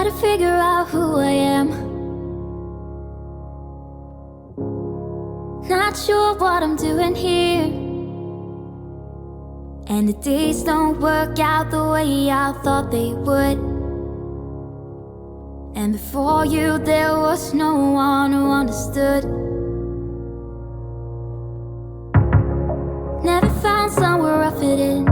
Try to figure out who I am. Not sure what I'm doing here. And the days don't work out the way I thought they would. And before you, there was no one who understood. Never found somewhere I fit in.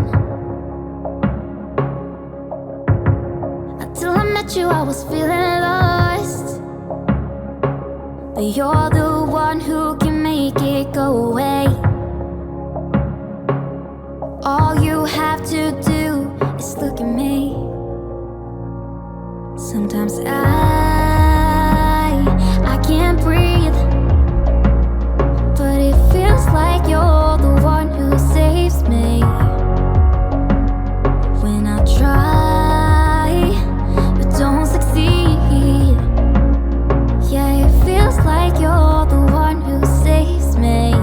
Until I met you, I was feeling lost. But you're the one who can make it go away. All you have to do is look at me. Sometimes I I can't breathe. But it feels like you're the one who saves me. When I try, but don't succeed. Yeah, it feels like you're the one who saves me.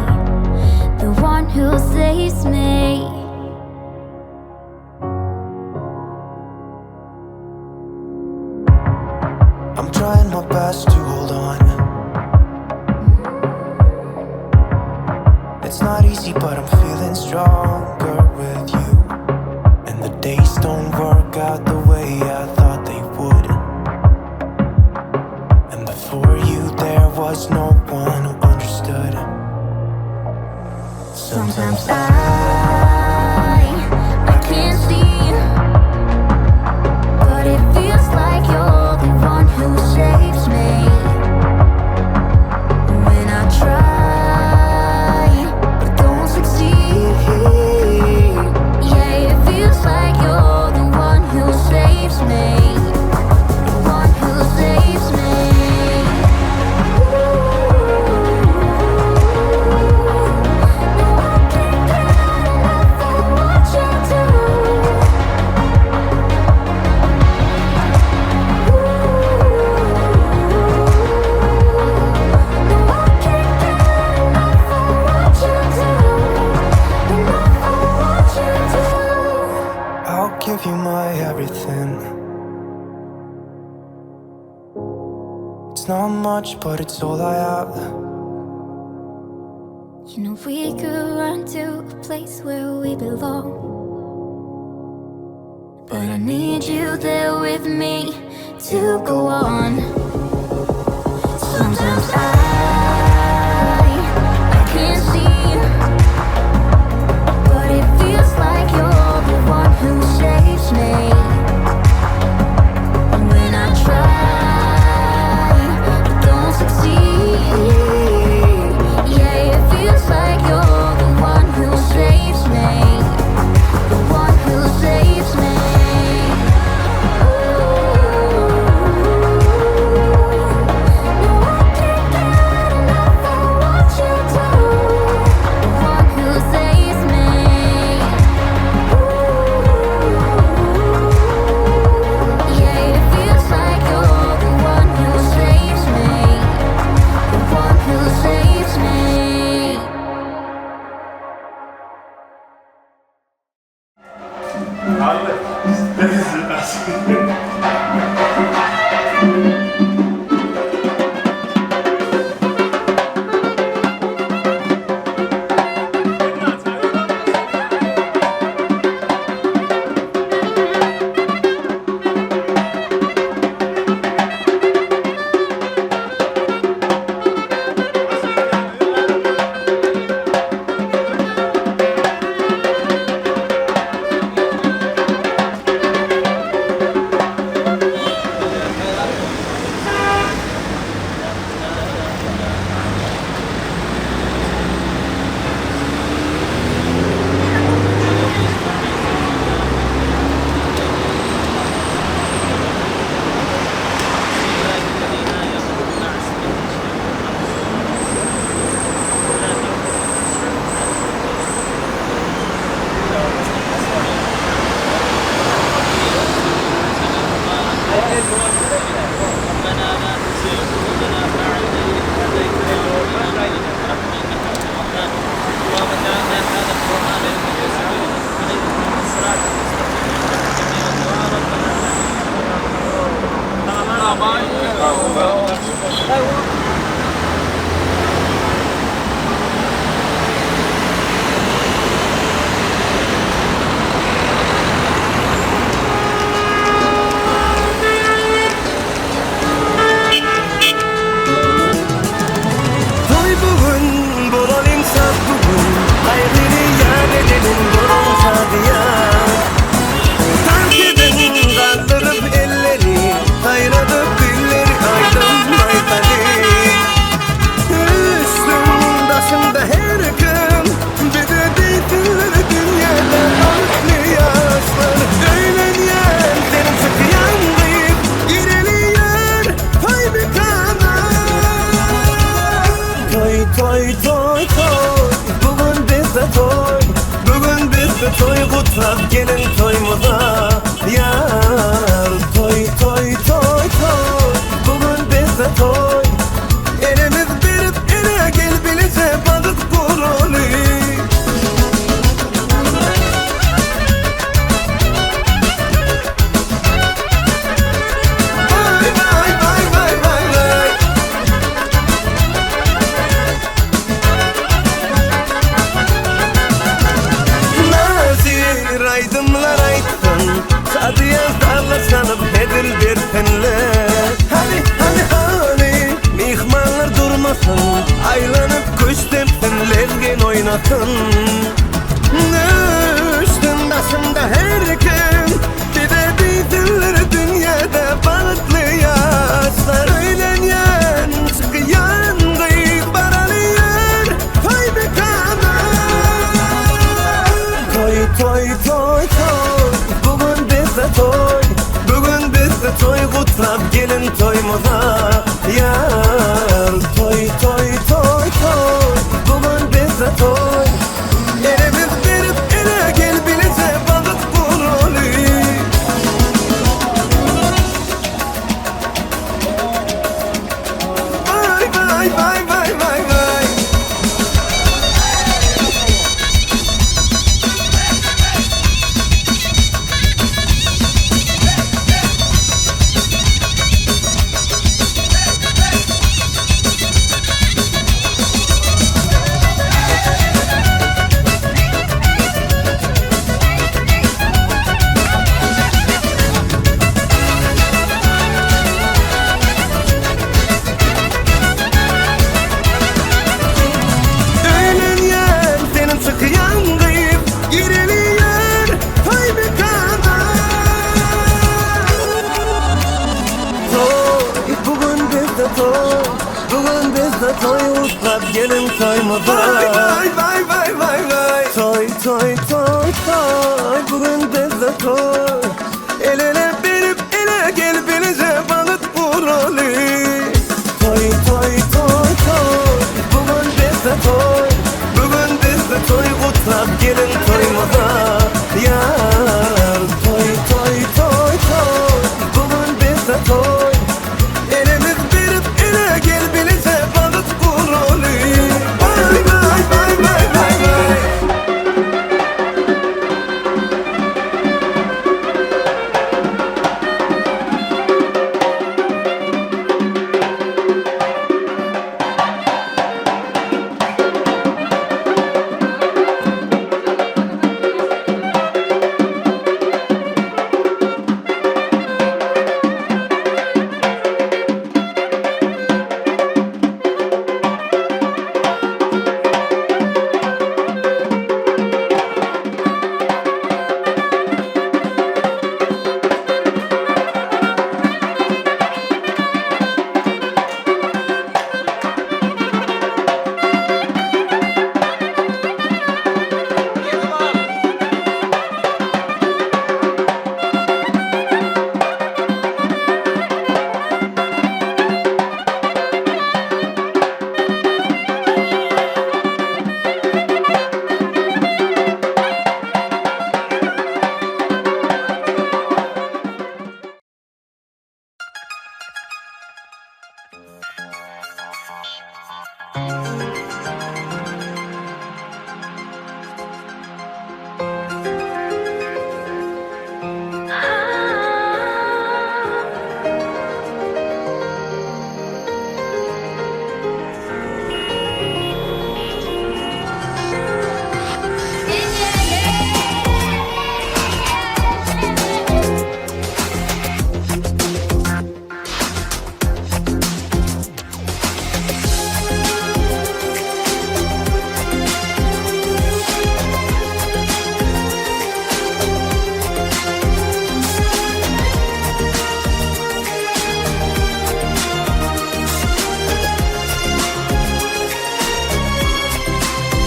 The one who saves me. I'm trying my best to hold on. It's not easy, but I'm feeling stronger with you. And the days don't work out the way I thought they would. And before you, there was no one who understood. Sometimes I can't see, but it feels like you're the one who saves me. When I try, but don't succeed. Yeah, it feels like you're the one who saves me. The one who saves me. No, I can't get enough of what you do. No, I can't get enough of what you do. Enough of what you do. I'll give you my everything. It's not much, but it's all I have. You know we could run to a place where we belong. But I need you there with me to go on. Sometimes I can't see, but it feels like you're the one who saves me. When I try, but don't succeed. Yeah, it feels like you're the one who saves me. The one who saves me. No, I can't get enough of what you do. The one who saves me. Yeah, it feels like you're the one who saves me. The one who saves me. toý gutlap geliň toýumyza Ýar toý toý toý toý Bu gün bizde toý Elimiz berip ele gel bileje bagyt guraly. Vay vay vay vay vay vay. Nazir aýdymlar aýtsyn, Şadyýan sazlar çalyp hezil bersinler. Hany, hany, hany, myhmanlar durmasyn, Aýlanyp küşt depsin, lezgin oýnasyn. Küştüň daşynda her kim, Bize diýsinler dünýäde bagtly ýaşlar. Öýlenýän, çykýan gyz baraly ýör toý mekana. Toý, toý, toý, toý, bu gün bizde toý, Bu gün bizde toý gutlap geliň toýumyza ýar. Toý, toý, toý, toý, bu gün bizde toý. Elimiz berip ele gel bileje bagyt guraly. Vay vay vay vay vay vay. Öýlenýän seniň çykýan gyz Gireli ýör toý mekana Toý bu gün bizde toý Bu gün bizde toý Utlap geliň toýumyza Vay vay vay vay vay vay Toý toý toý toý Bu gün bizde toý El ele berip ele gel bileje bagyt guraly Toý toý toý toý Bu gün bizde toý Bu gün bizde toý Gutlap geliň toýumyza Ýar toý toý toý toý Bu gün bizde toý Elimiz berip ele gel bileje bagyt guraly Vay vay vay vay vay vay.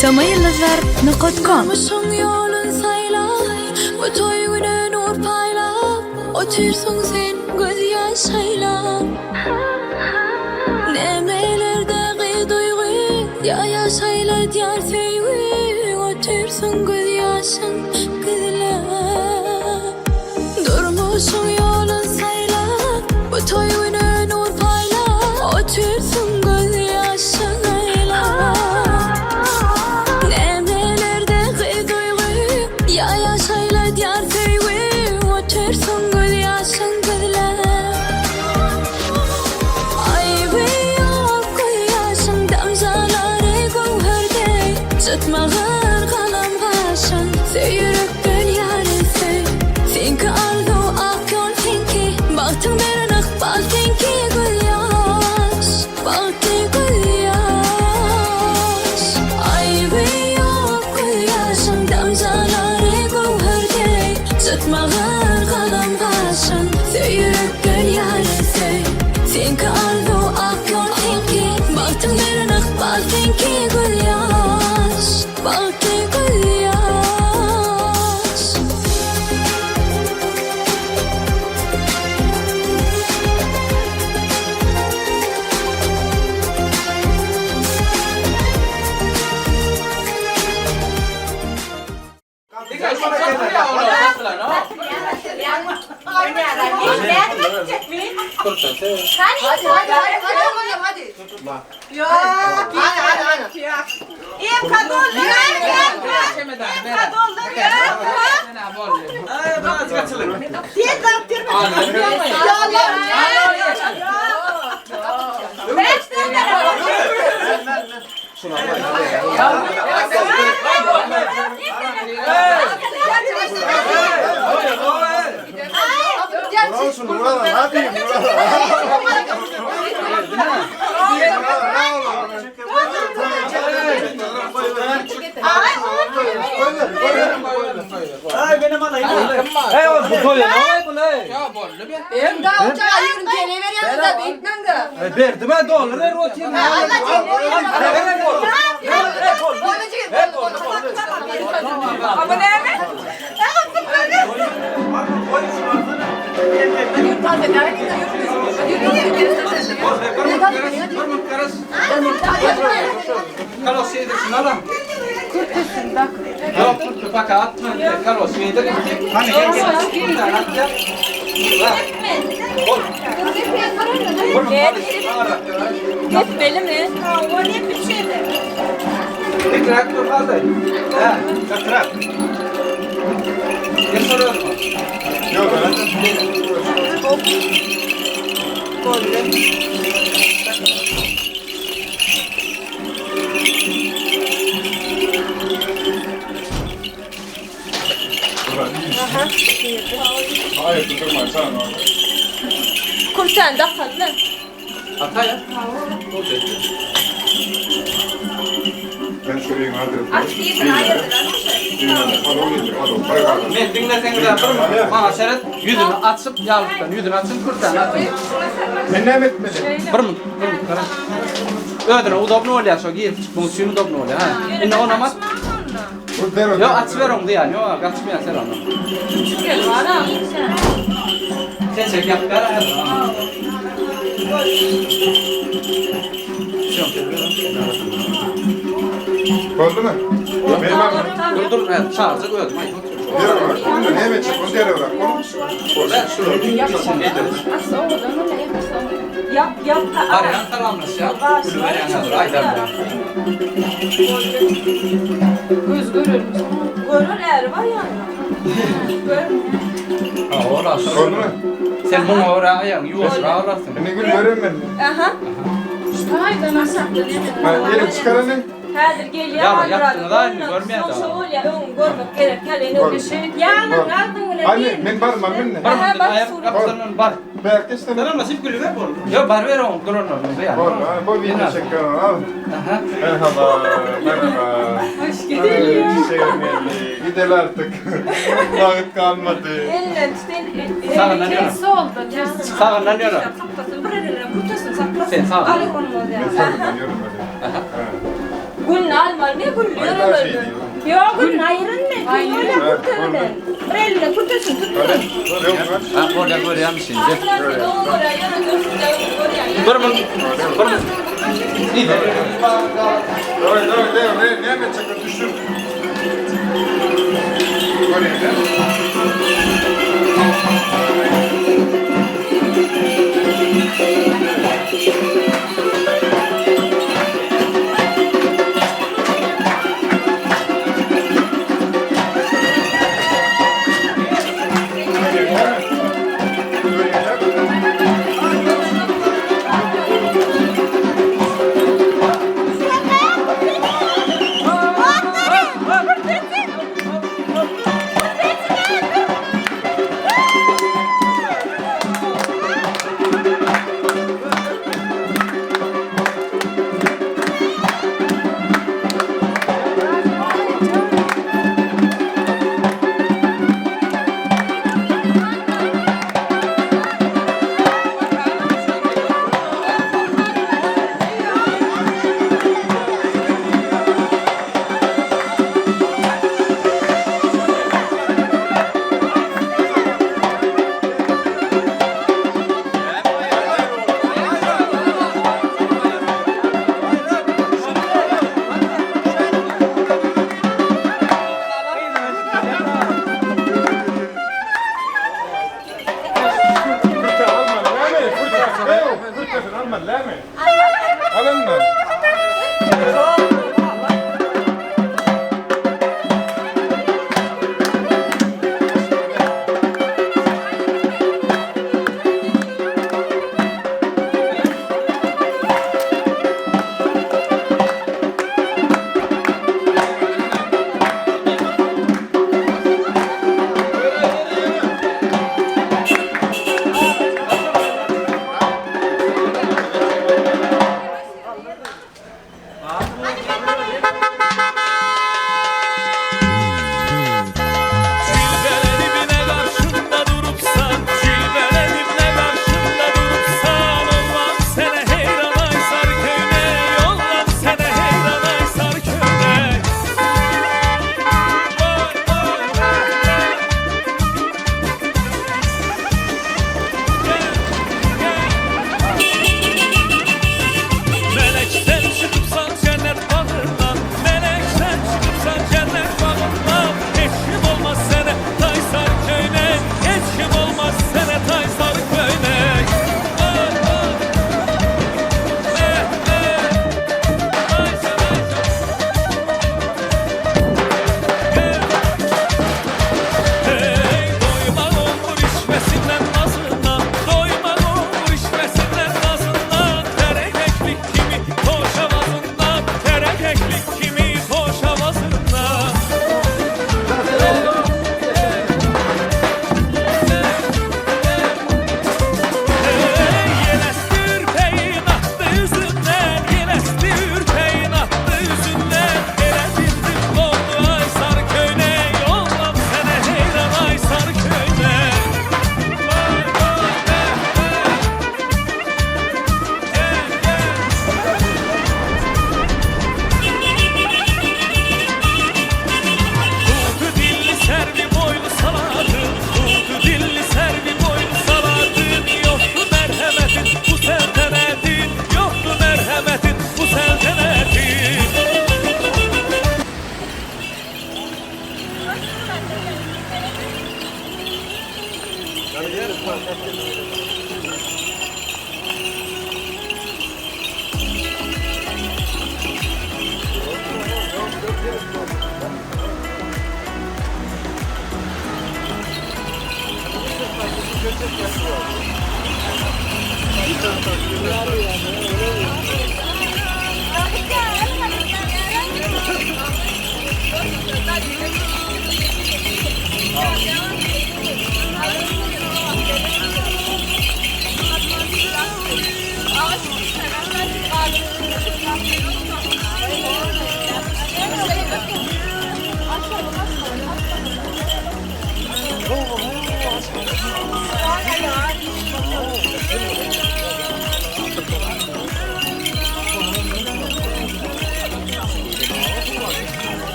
Tmyyyldyzlar nokat kom. Durmuşyň ýolun saýlap, Bu toý güne nur paýlap, Otyrsyň sen gözýaş aýlap. Nämelerde gyý duýgy, Ýa ýaş aýladýar söýgi, Otyrsyň gözýaş. gözýaşyň gizläp. Durmuşyň ýolun saýlap, bu toý güne nur paýlap, otyrsyň gözýaşyň aýlap. Nämelerde gyz duýgy, ýa ýaşaýladýar söýgi, otyrsyň gözýaşyň gizläp. Aýby ýok gözýaşyň damjalary göwher deý, Çytmagyr galam gaşyň, söý ýürekden ýary söý. Seňki arzuw ak ýol seňki, bagtyň beren ykbal seňki gözýaş, bagtly gözýaş. Aýby ýok gözýaşyň damjalary göwher deý, Çytmagyr galam gaşyň, söý ýürekden ýary söý. Seňki arzuw ak ýol seňki, bagtyň beren ykbal seňki gözýaş, bagtly gözýaş. Men diňleseňiz bir maňa seret, ýüzüni açyp, ýaglykdan ýüzüni açyp, kürtäni atyň. Men näme etmeli? Bir minut, bir minut gara. Özüne udobny bolýar şo girip çykmak üçin udobny bolýar. Ha. Indi onam at. Ýok, açyber oň zyýany ýok, gaçmaýar sen ondan. Seçek ýap ber häzir. Boldumy? Dur dur, häzir çarjak özüm aýdyp oturyn. Näme etjek? Ony derrew bırak. Ýap ýap. Barýan salamlaşýar, gülüberýän häzir aýdar bilen. Göz görermi? Görer äri bar ýanynda. Ha, ora şol. Boldumy? Sen muňa görä aýagyňy ýuwaşrak alarsyň. Indi gül görem men. Aha. Ha, gelin çıkar anne. Häzir gelýär. Ýa, ýatdyňyz aýyny görmeýär Şo bolýar, öňüňi görmek gerek. Gel ene Ýanyň aldyň bilen. Anne, men barmam men. Bir minut aýak gapdalyndan bar. Berk geçsin. Ýok, bar ber oň duranlaryny ýa. Bol, ha, bu video çekiyor. Al. Aha. Merhaba, merhaba. Hoş geldin. Çiçeğim geldi. Gidelim artık. Vakit kalmadı. Elinden tut, el- Sagyndan ýöne. Sagyndan ýöne. Saklasyn, bir elinden kurtasyn, saklasyn. Sen sag. Alyk olmaz Ben ýa. senden yürümedim. Aha. Ha. Gülüni almaly, ne gülüni Ay, ýöremeli. şey diyor. Ýok, gülüni aýyryn men. Gül Ha, kurtaryn. Bir elinden kurtasyn, tutsun. Yok mu? Ha, bolýar görýärmi şimdi? Aýyryn, oňa görä, ýöne görsün, görýär. Bir minut. Bir minut. Nide? Davay, davay, davay. Ne, ne çakır düşür.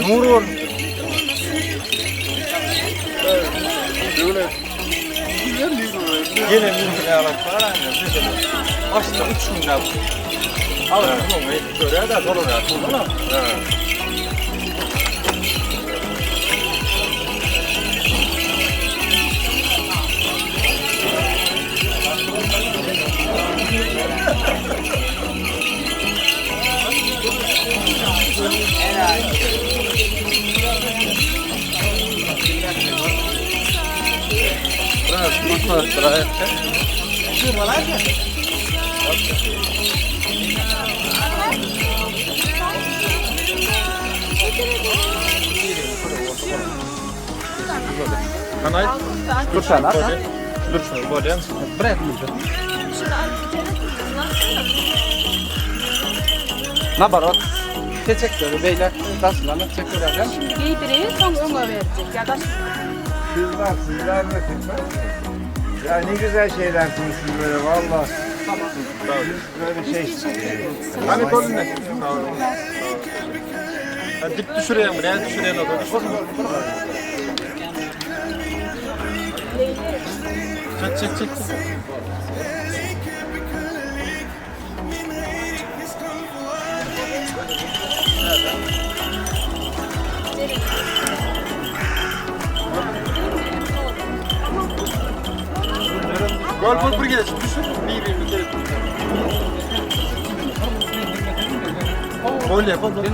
Nur var. Gelen mümkin ýaly bar aýna. Mesele. Başda 3 günläp. Agyr muňa görä-de dolanýar. Ha. Kanay. Durşan at. Durşan bolýar. Bir Nabarot. Seçekleri beýle daşyndan çekdiler. Şimdi giydireyim soň öňe berjek. Ya da Sizler, sizler de tekrar. Ya ne güzel şeylersiniz siz böyle valla. Biz böyle şey. Hani kolun ne? Dik düşüreyim buraya, düşüreyim o da. Çek çek çek. Gol gol bir geç. Düşür. Bir bir bir kere. Gol yapalım.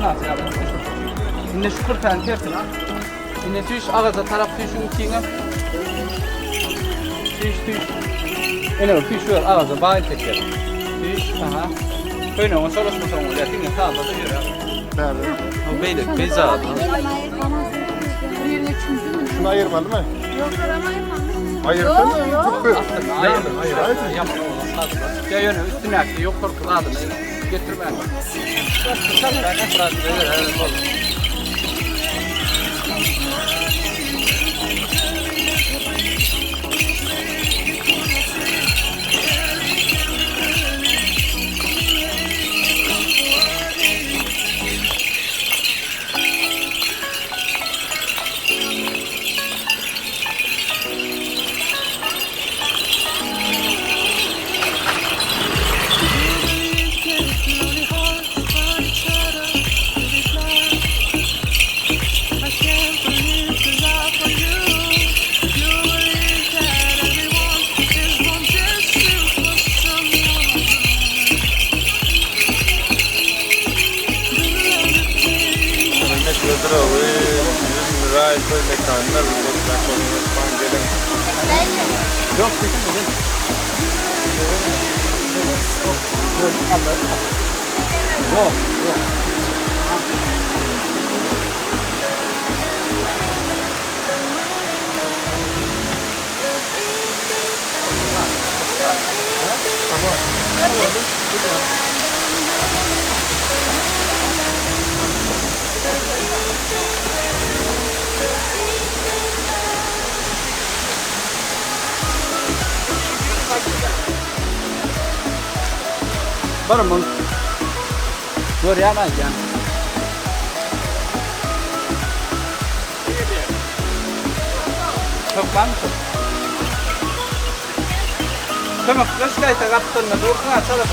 Indi şu kırtan tersine. Indi süýüş agaza tarap süýşüň içiňe. Süýüş süýüş. Ene süýüş wer agaza baý teker. Süýüş aha. Köýnüňe solaşmasaň bolýar. Diňe sağda da ýör. Nerede? O beýle beza. Şunu ayırmalı mı? Yok ayırmalı. Ayırsana. Yok. Hayır, Hayır, hayır. Yaman oğlan sazlar. Ya ýöne üstüne yok korku adyny getirmän. Yok, yok. Barımın. Görýän aýdýan. Çok var mısın? Tamam, kaç kayta kaptırma, dursun açalım.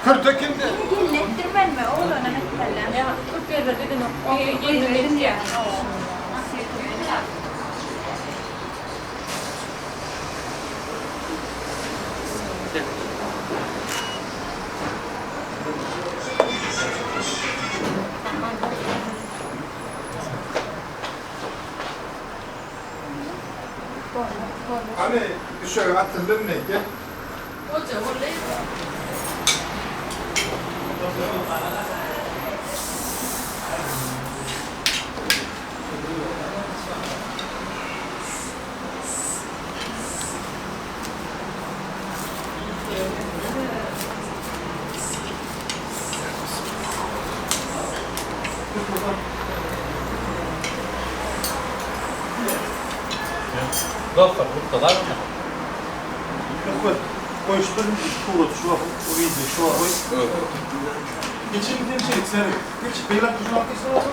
Kürte kimdi? Hani şöyle atıldım neydi? Dostlar, gutlalar mı? Koşturun şu şu o video şu oy. Geçin gidelim çelik sen. Geç beyler kuşun arkasına olsun.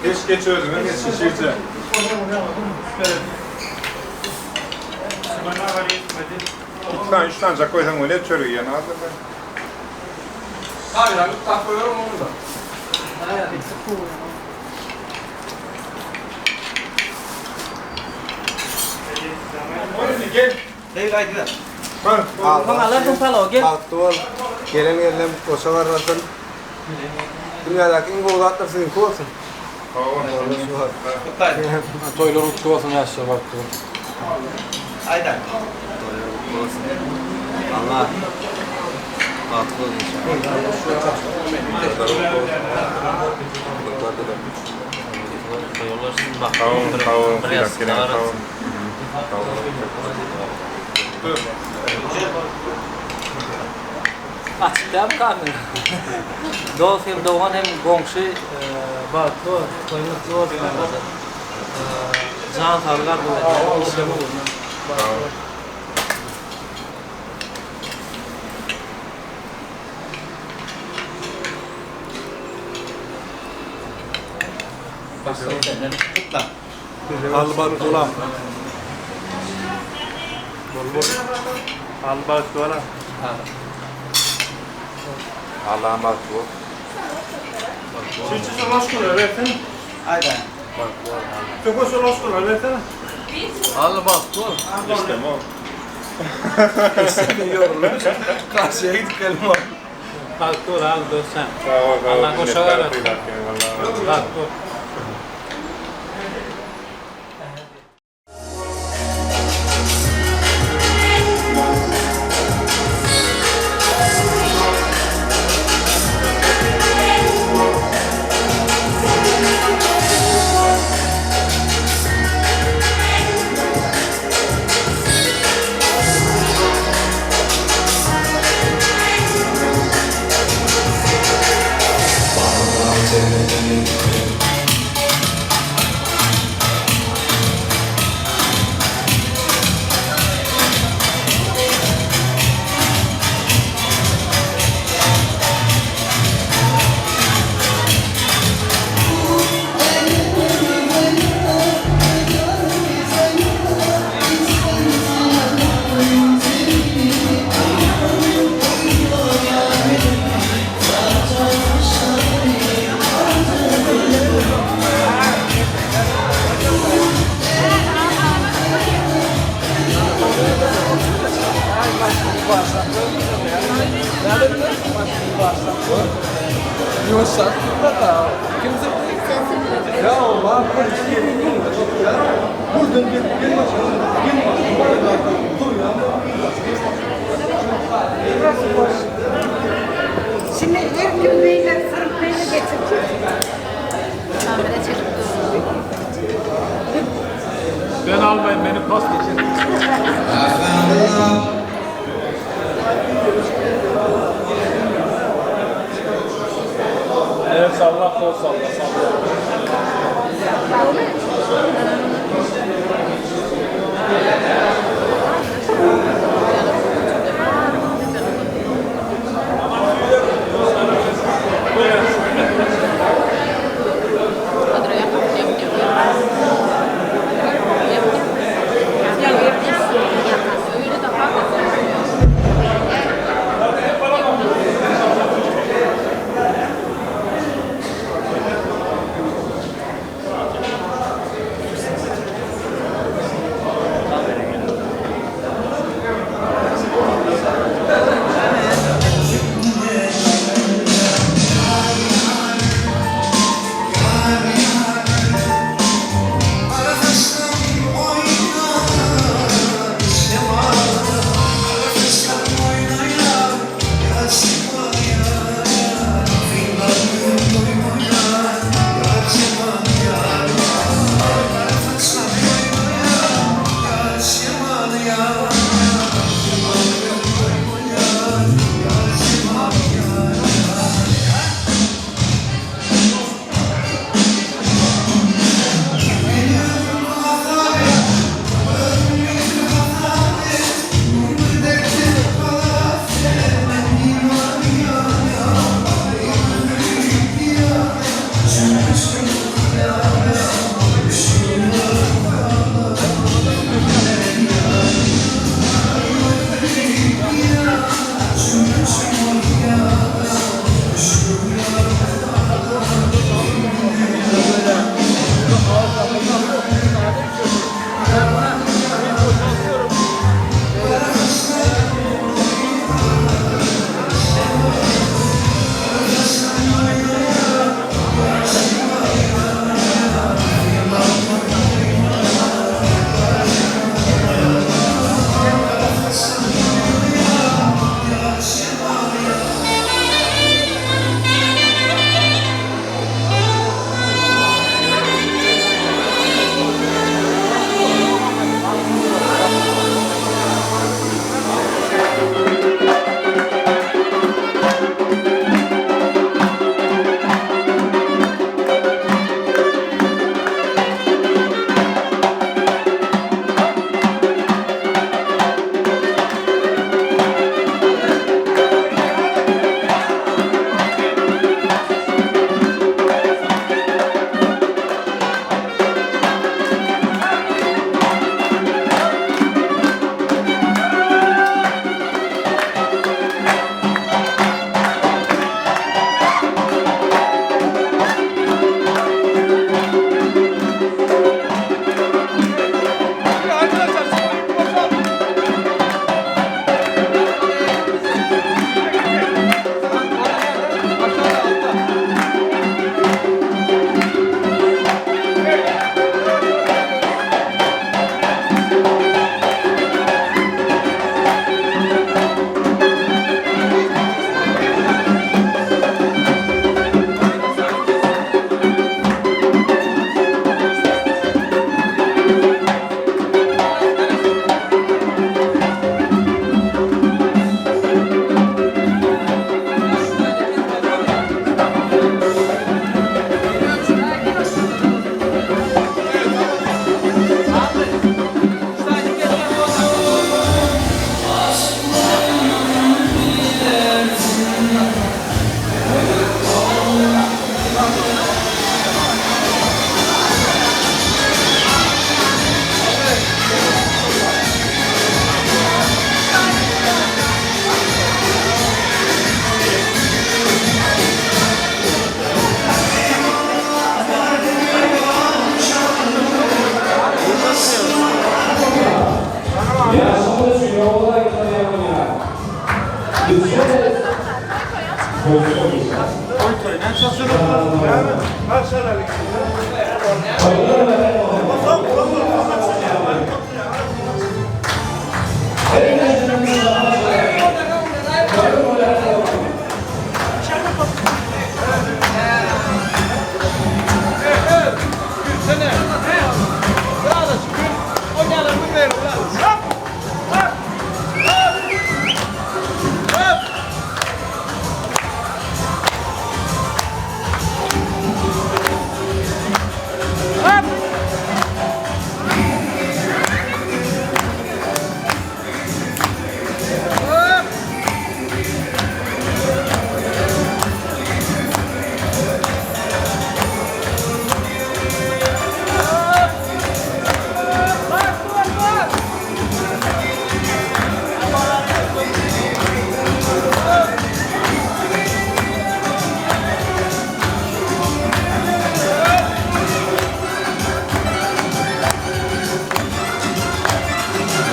Geç geç özüne geç şişirce. İki tane üç tane koysan öyle çörüğü yanardı ben. Abi lan gutla koyuyorum onu da. Hadi gel. Değil haydi. Bak. Bagtly bol. Gelen gelen goşa barmasyn. Dünýädäki iň gowy zatlar siziňki bolsun. Toýlar gutly bolsun ýaşlar bagtly bol. Haydi. Allah bagtly bolsun. Sağ olun, sağ olun. Sağ olun. Sağ olun. Açık değil mi kamera? Dost hem doğan hem komşu bagtly bol, toý mutly bolsun. Can saglyk arzuw edýän. Işlem ugruna. Al bak ulan. Bol bol. Al bak ulan. Allah'a emanet ol. Çiçeği başkola versene. Haydi. Çok başkola versene. Al bagtly bol. İşte o. Karşıya gidip gelin var. Bagtly bol al dostum. Sağ ol, sağ ol. Allah koşa Minnettar ver. Vallahi. Bagtly bol. Şimdi her gün beyler fırın peynir getirecek. Ben almayın beni pas geçin. Evet salla kol salla salla.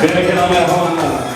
Berekella mähribanlar.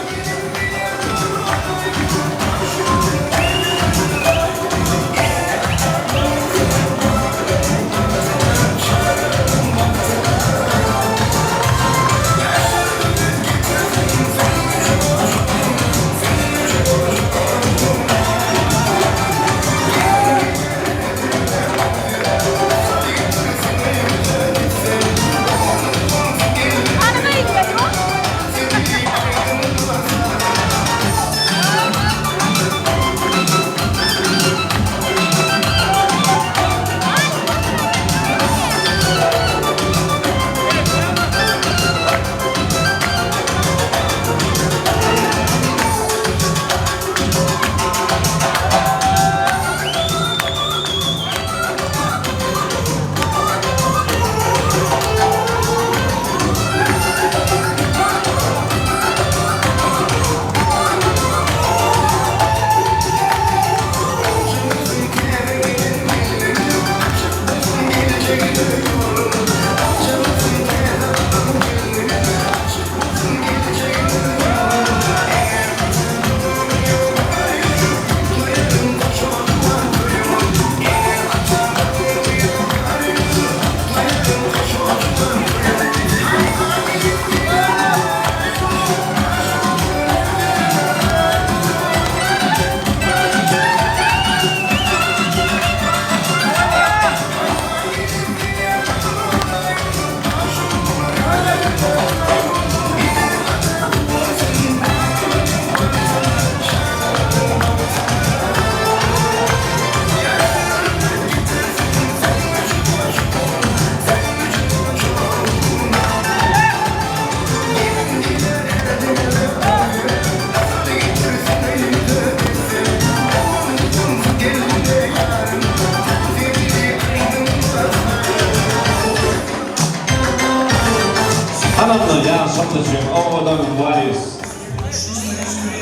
Hanamda ýaşam üçin owadan wals.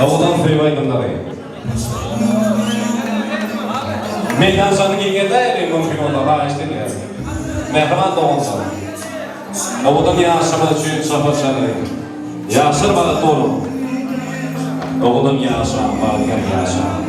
Owadan söýgi aýdymlary. Meýdançany giňeldäýeliň mümkin bolsa haýyşt edýäris. Mähriban doganlar. Owadan ýaşamyz üçin çapa çalyň. Ýaşlar bagtly boluň. Owadan ýaşaň, bagtyýar ýaşaň.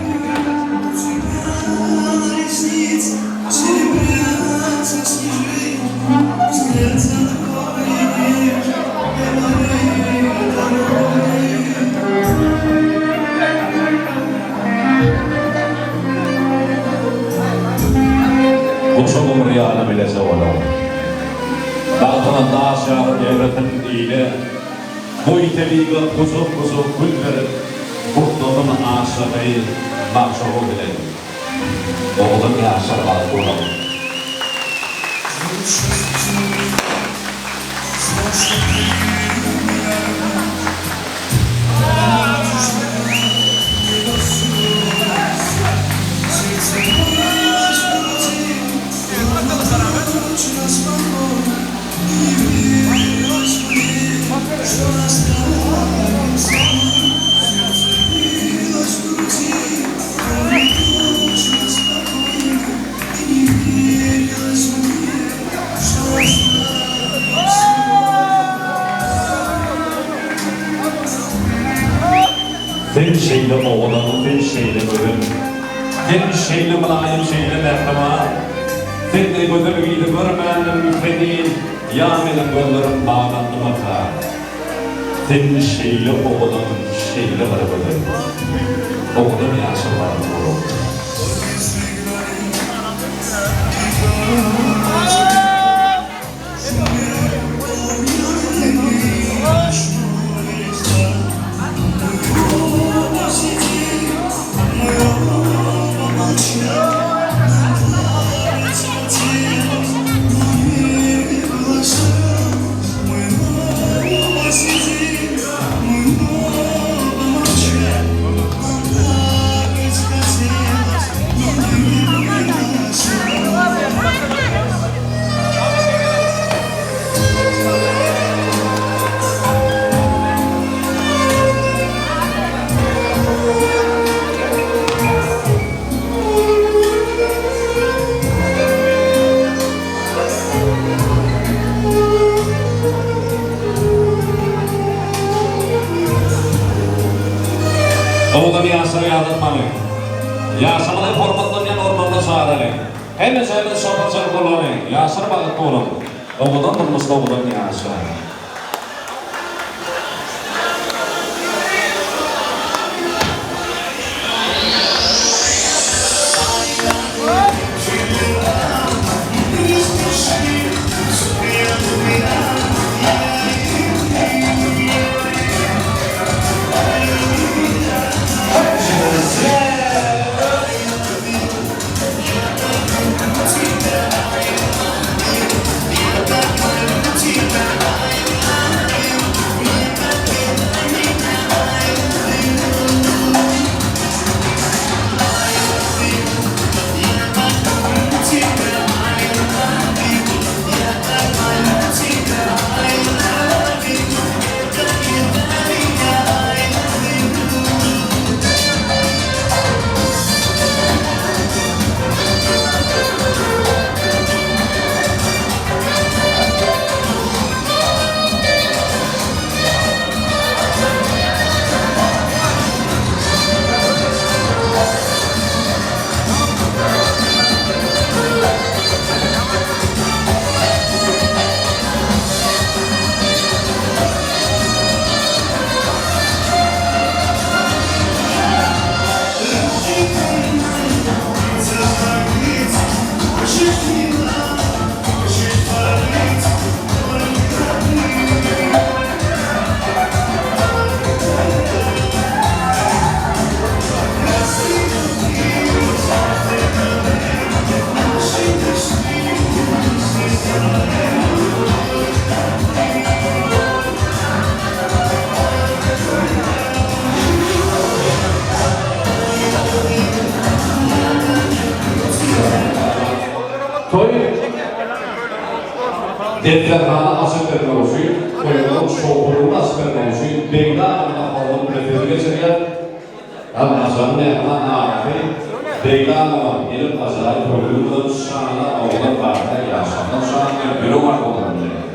Goşa gumry ýaly bileje boluň. Bagtyna daş ýaryp ýaýrasyn ile. Goý tebigat gujak-gujak gül berip, gutlasyn aşygy magşugy bilen. Owadan ýaşlar bagtly boluň. Sen şeýle owadan, sen şeýle gözel. Sen şeýle mylaýym şeýle mähriban. Sendey gözel gyzy görmändim seni ýa meniň gözlerim baglandymyka. Sen şeýle owadan şeýle bir gözel. Owadan ýaşyl bagly bolan. Owadan ýaşlar ýadatmaly. Ýaşamaly hormatlanýan orunlarda çagyrary. Hemmeşemiz şoparçylyk bolaly, ýaşlar bagtly boluň. Owadan durmuşda owadan ýaşa. Toý desterhany açyp bermek üçin, toýumyzyň şowhunyny açyp bermek üçin Begli aganyň hormat bilen sözi geçirýär. Aljanyň mähriban agasy Begli agama gelip ajaýyp toýlugymyzyň şanyna owadan bagta ýaşamagyň şanyna ýürek arzuwlaryny dileýär.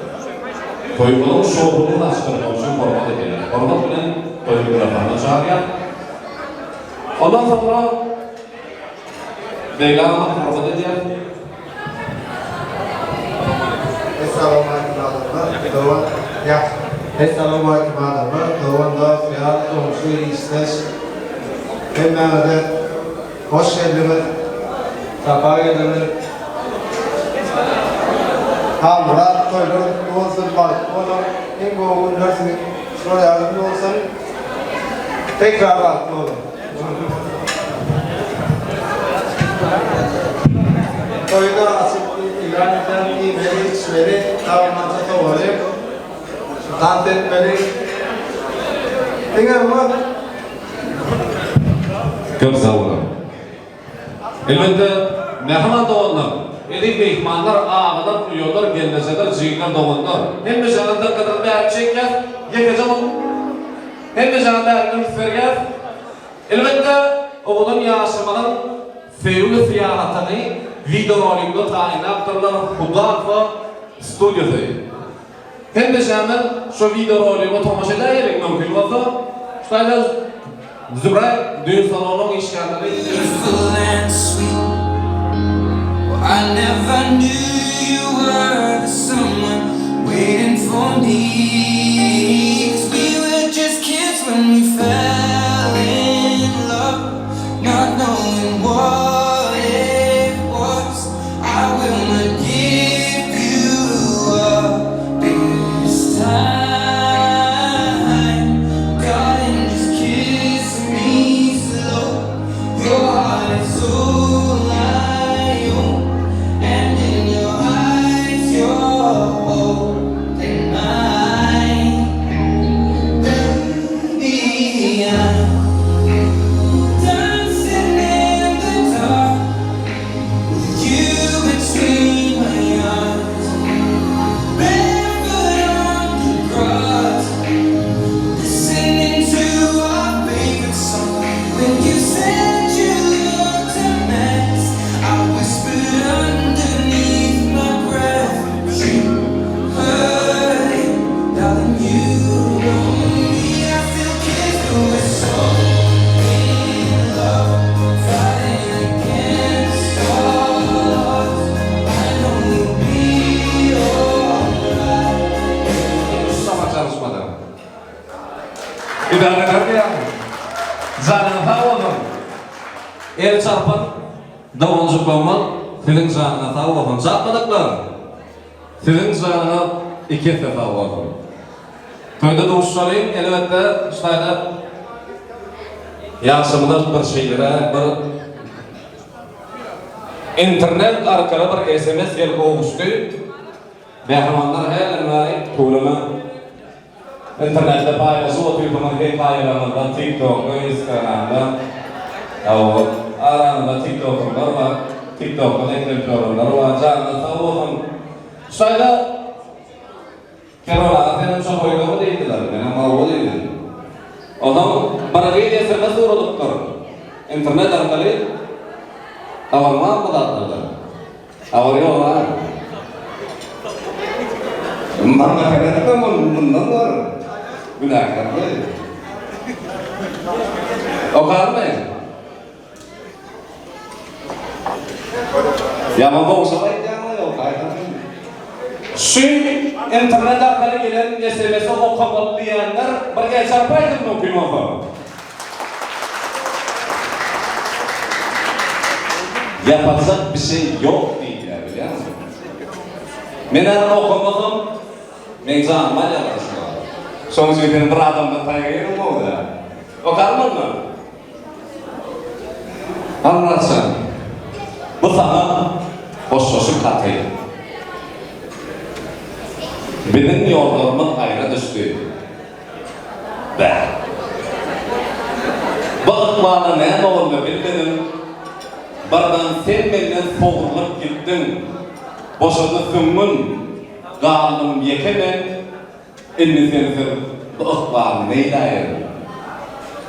Toýumyzyň şowhunyny açyp bermek üçin hormat edýär. Hormat bilen toý mikrofonyna çagyrýar. Ondan soňra Begli agama hormat edýär. Essalawmaleýkim adamlar, dogan ýa Essalawmaleýkim adamlar, dogan dost, ýar, goňşy, işdeş hemmäňize hoş geldiňiz, sapa geldiňiz. Halmyrat toýlar gutly bolsun, bagtly boluň, iň gowy günler siziň şular ýaly gün bolsun. Tekrar bagtly boluň. Toýda açyk yglan edilen iýmeli, içmeli, tagamlansa sowaly, dans etmeli. Diňe bu. Köp sag boluň. Elbetde, mähriban doganlar, eziz myhmanlar, agalar, uýalar, gelnejeler, jigler, doganlar, hemmejaňyz dykgatyňyzy bärik çekýäs, ýekeje bolup, hemmejaňyz bärik üns berýäs. Elbetde, owadan ýaşamagyň söýgüli syýahatyny wideorolikde taýynlapdyrlar Hudafa studiýasy. Hemmejaňyz şo wideorolige tomaşa edäýeliň mümkin bolsa. Şu taýda. Zübray düýn salonyň işgärleri. Beautiful and sweet. Well, I never knew you were the someone waiting for me. 'Cause we were just kids when we fell in love, not knowing what it was. I will not give you up this time. Darling, just kiss me slow. Your heart is all I own, and in your eyes, you're holding mine. Baby, I'm dancing in the dark with you between my arms, barefoot on the grass. Listening to our favorite song. When you said you looked a mess, I whispered underneath my breath. But you heard it, darling. You know me. I still kiss, but we're so in love, fighting against all odds. I know we'll be alright. Sama çalışmadı. Idare eder ýaly. Janyňyz sag bolsun. El çarpan doganjyklarymyz siziň janyňyz sag bolsun. Çarpmadyklar siziň janyňyz iki esse sag bolsun. Toýda duşuşalyň elbetde şu taýda ýagşymyza bir şeýleräk bir internet arkaly bir sms gelip gowuşdy. Mähribanlar hälem bäri tüweleme internetde paýlaşyp otyrsyňyz hekaýalaryňyzdan TikTokda, Instagramda. Hawa, araňyzda TikTokerlar bar, TikTokdan eklenip ýörenler bar. Janyňyz sag bolsun. Şu taýda Kerwen aga senem şo toýdamy diýdiler. Menem hawa diýdim. Onsoň bir gyz sms ugradypdyr. Internet arkaly habaryň barmy bu zatlardan? Habary ýok a. Maňa seretme mundan gör. Günäkärmi? Okarmy? Ýaman gowşak aýdýaňla ýok aýdasyn. Şu internet arkaly gelen SMS-i okamaly diýenler bir el çarpaýsyn mümkin bolsa. Ýapajak bir şey ýok diýilýär bilýäňizmi? Men häzir okamasam meň janymy alýarlar şular. Şoň üçin sen bir adamdan taýak ýediň gowy däl. Okarmyňmy? Halmyratjan, bu saňa hoşlaşyk haty. Biziň ýollarymyz aýra düşdi. Bäh. Bu ykbala näme boldy bilmedim. Birden sen menden sogrulyp gitdiň. Boşady süňňüm, galdym ýeke men. Indi sensiz bu ykbaly neýläýin?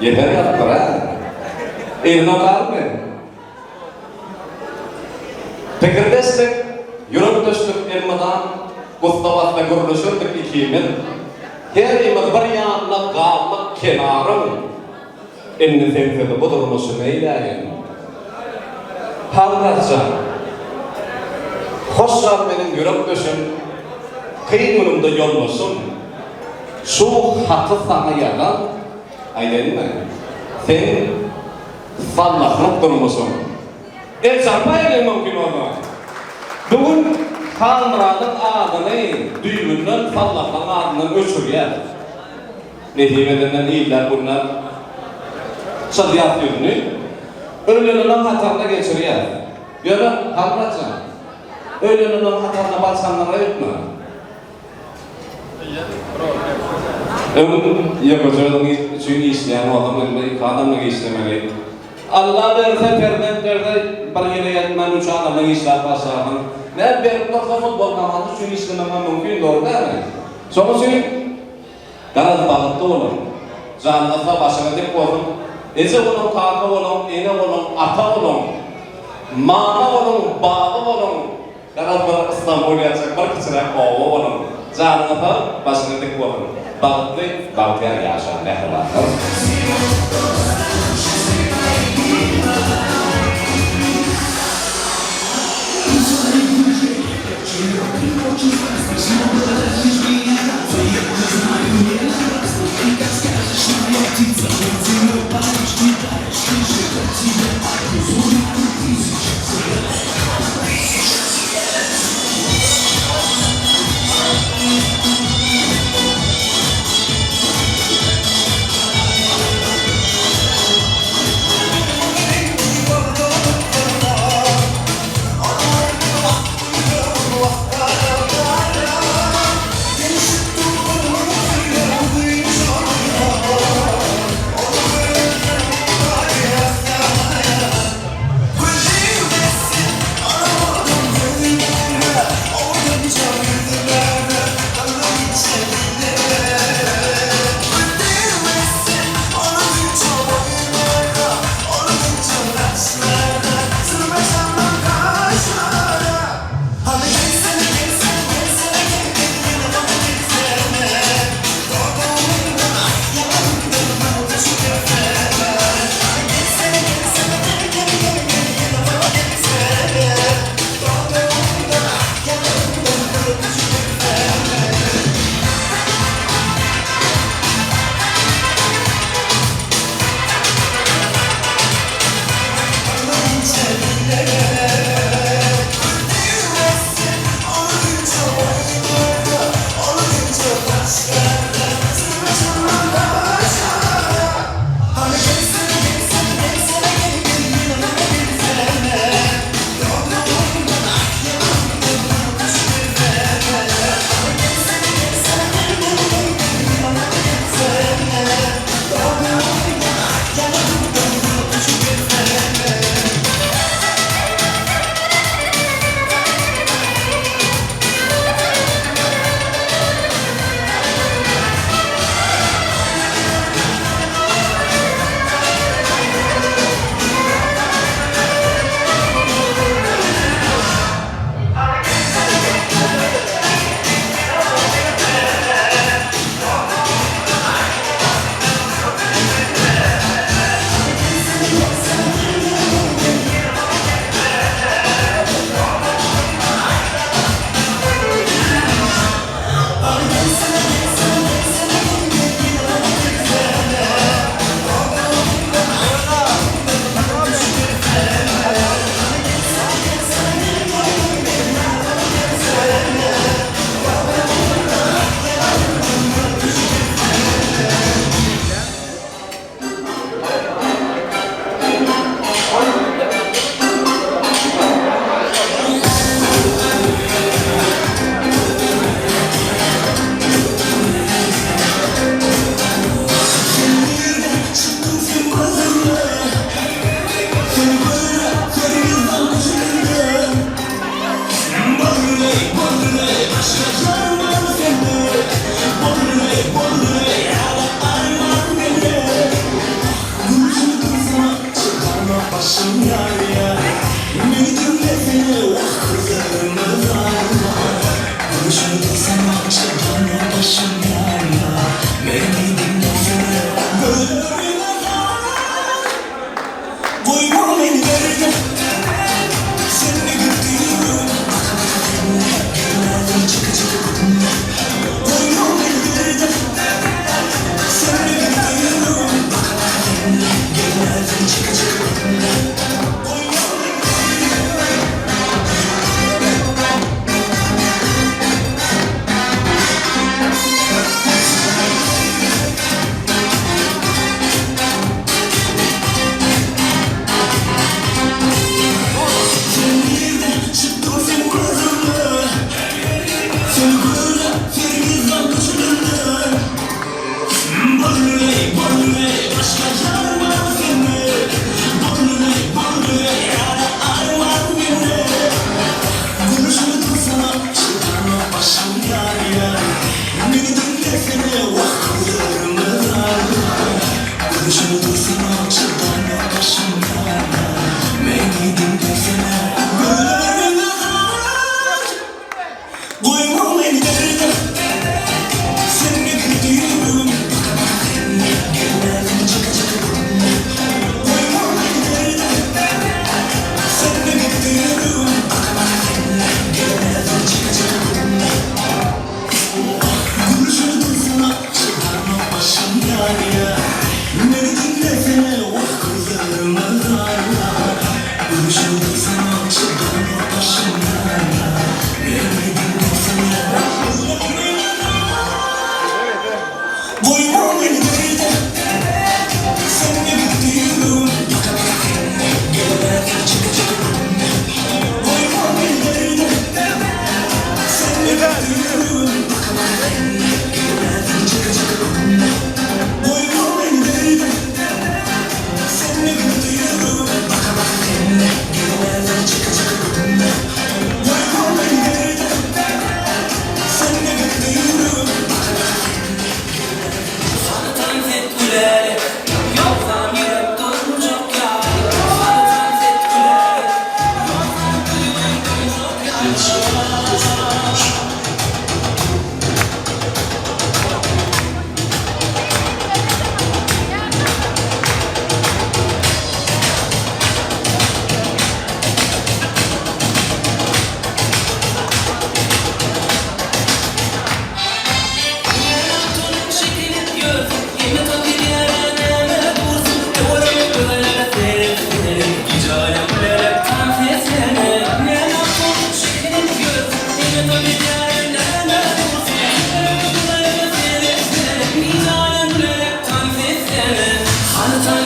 Ýeter ýazypdyr-a. Yzyny okarmy? Pikirdeşdik, ýürekdeşdik elmydam, Gussa-bassa gürleşerdik ikimiz. Herimiz bir ýanyna galdyk kenaryň, Indi sensiz bu durmuşy neýläýin? Halmyrat jan, hoş gal meniň ýürekdeşim, Kyn günümde ýoldaşym. Şu haty saňa ýazan, aýdaýynmy, Sen sallahlyk durmuşyň. El çarpaýalyň mümkin bolsa. Bu gün Halmyradyň adyny düýbünden sallahlygyň adyndan öçürýäs. Nesip edenden iller-günler çyzýas ýüzüni. Öýleneniň hataryna geçirýäs. Ýöne, Halmyrat jan, öýleneniň hataryna barsaňlar öýtme. Öň ýekeje özüň üçin işleýän bolsaň, indi iki adamlyk işlemeli. Alla berse, perzent berse, bir ýyla ýetmän üç adamlyk işläp başlarsyň. Näme berip dursa futbol komandasy üçin işlemegiňem mümkin, dogry dälmi? Şonuň üçin garaz bagtly boluň. Janyňyz sag, başyňyz dik bolsun. Eje boluň, kaka boluň, ene boluň, ata boluň, mama boluň, baba boluň. Garaz bir Istanbul ýaljak bir kiçiräk oba boluň. Janyňyz sag, başyňyz dik bolsun. Bagtly, bagtyýar ýaşaň mähribanlar.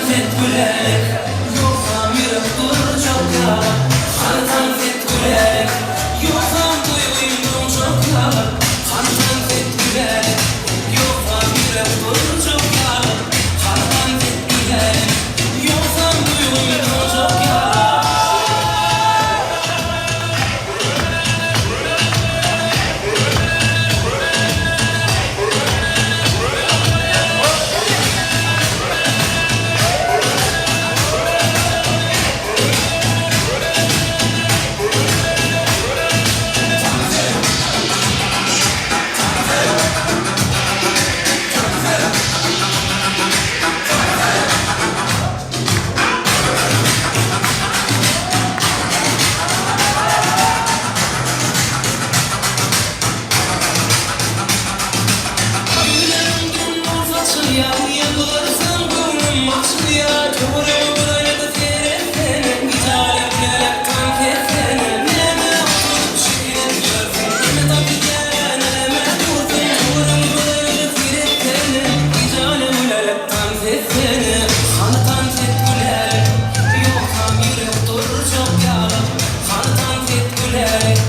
tans et gülälek Ýogsam ýürek durjak ýaly Hany tans et gülälek Ýogsam duýgym doňjak ýaly Hany tans et gülälek Ýogsam ýürek durjak ýaly Hany tans et gülälek Ýogsam duýgym doňjak ýaly. Gülerimden nur saçylýar, Ýylgyrsaň göwnüm açylýar. Töwerege bir aýlada seretsene, Gijale gülälek tans etsene. Näme oturyp şeýdip ýörsüň, Näme tapýan äleme dursuň. Töwerege bir aýlada seretsene, Gijale gülälek tans etsene. Hany tans et gülälek, Ýogsam ýürek durjak ýaly. Hany tans et gülälek,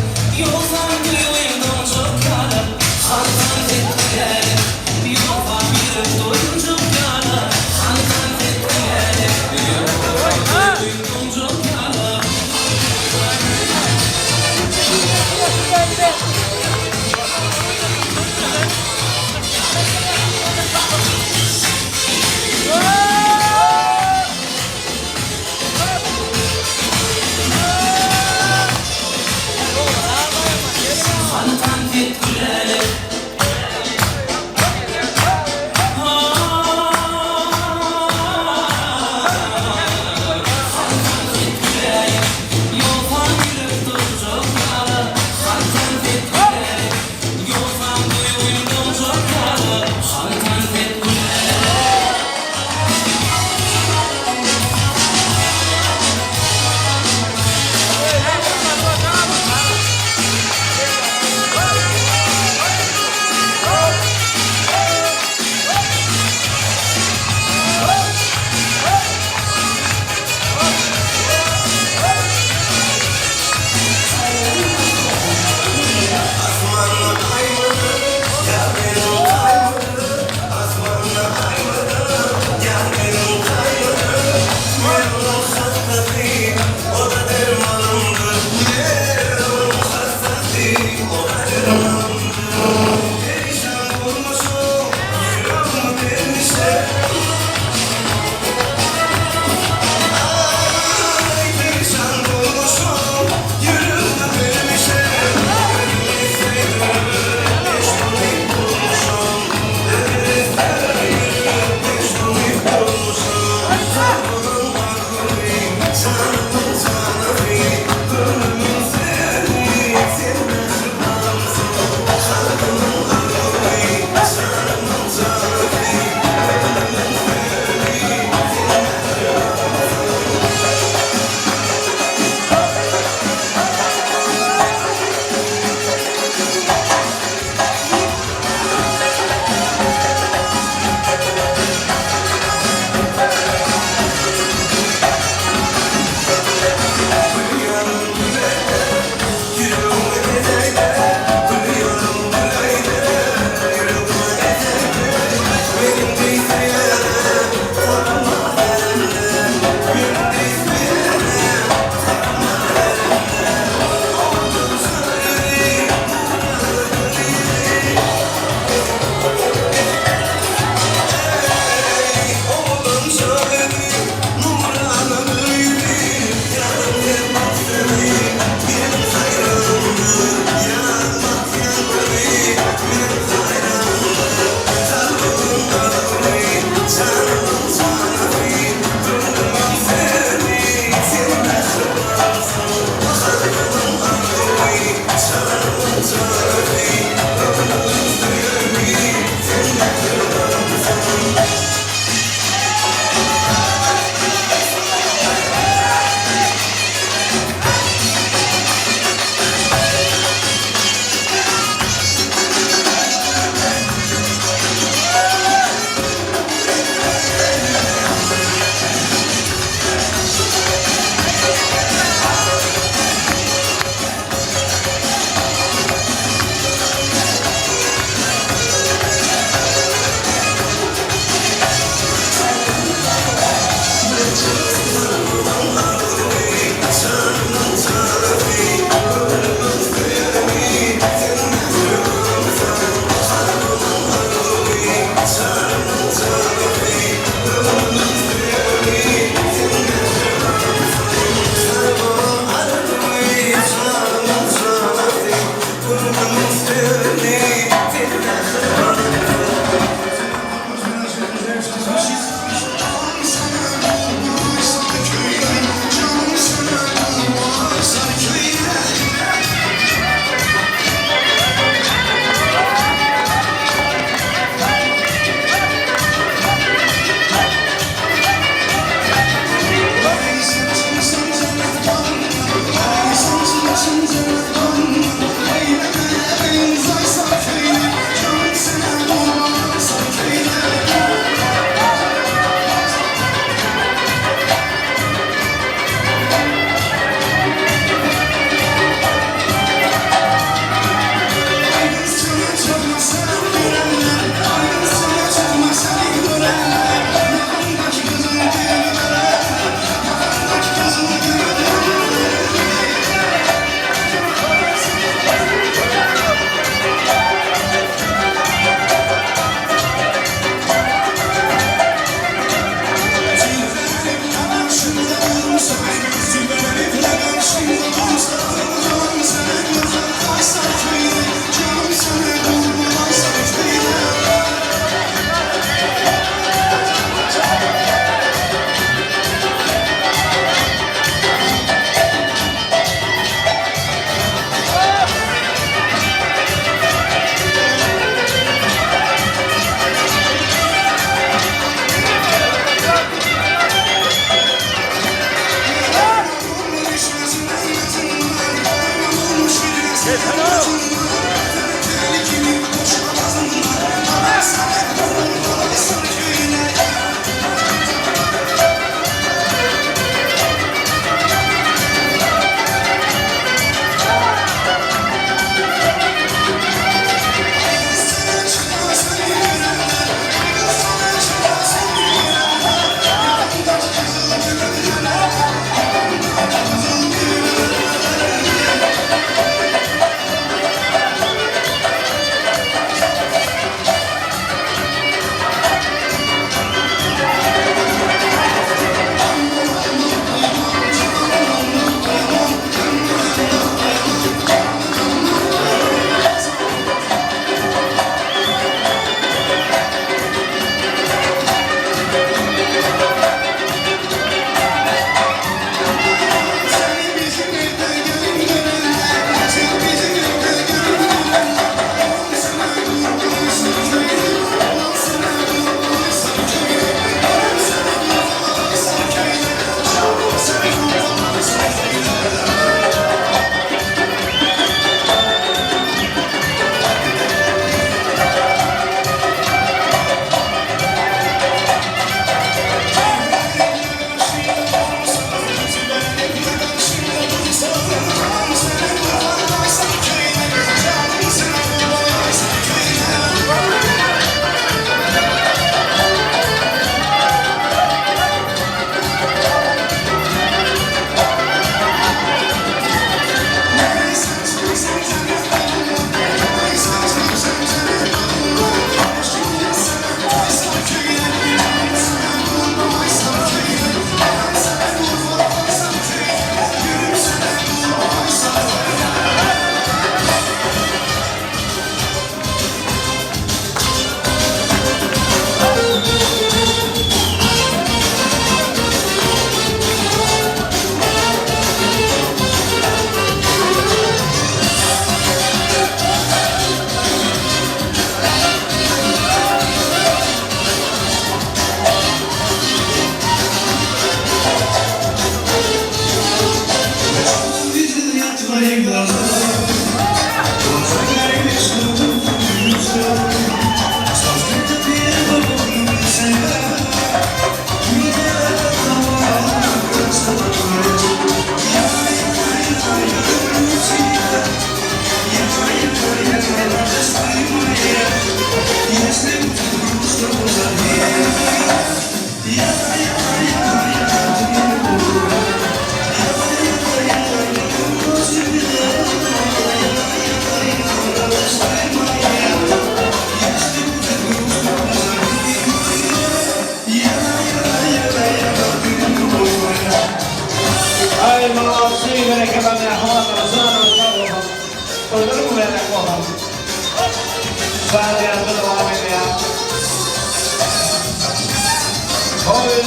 Ýogsam duýgym doňjak ýaly. Hany tans et gülälek, Ýogsam ýürek durjak ýaly. Hany tans et gülälek.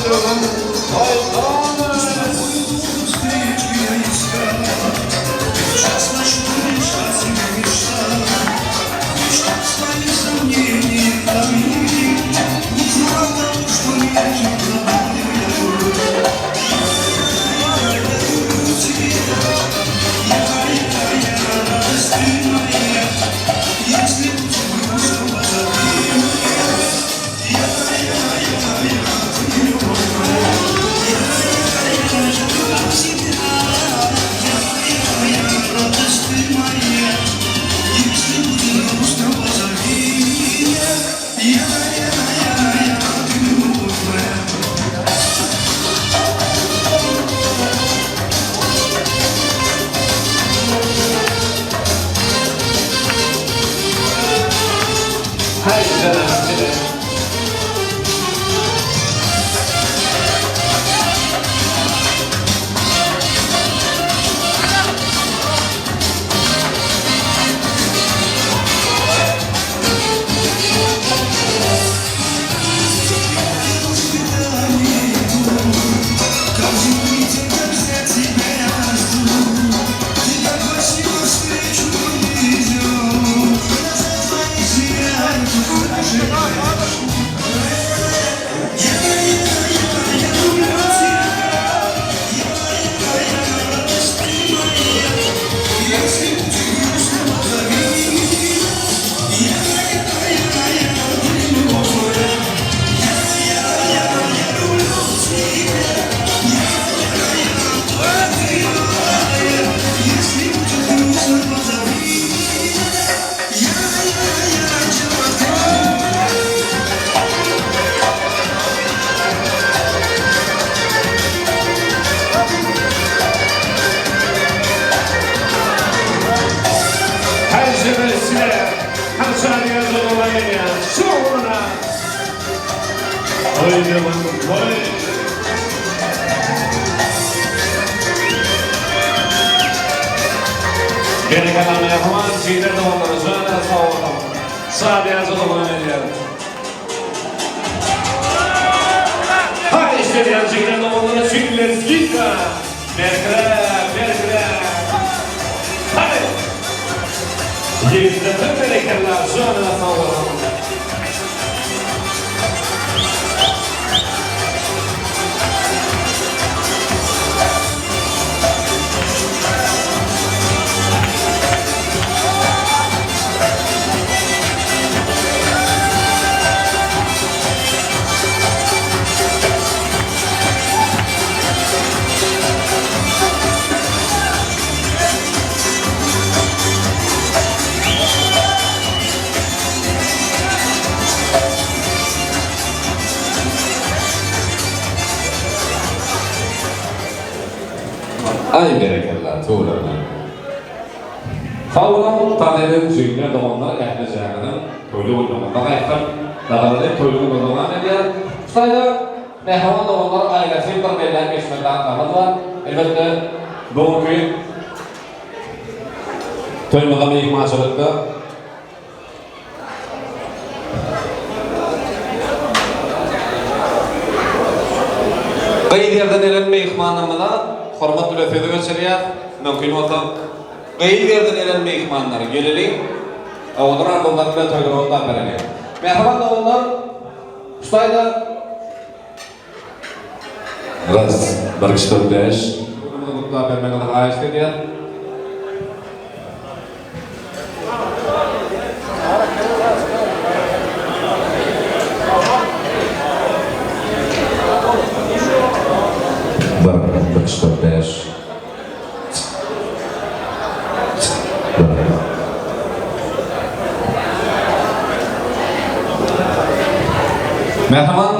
Toýlaryň toýdan. Aý berekella tüweleme. Sag boluň tazymy jigler doganlar ählijaňyzyň toýly günleriňizde gaýtdym. Dabaraly toýly günler dowam edýär. Şu taýda mähriban doganlar aýratyn bir belläp geçmeli zatlarymyz bar. Elbetde bu günki toýumyzda myhmançylykda Gyz ýerden gelen myhmanymyza hormat bilen sözi geçirýäs. Mümkin bolsa, gyz ýerden gelen myhmanlar geleliň, owadan arzuwlar bilen toýlary gutlap bereliň. Mähriban doganlar, şu taýda Raz, bir, iki, dört, bäş. Toýumyzy gutlap bermegiňizi haýyşt edýäs. Bir, üç, dört, bäş. Bir. Mähriban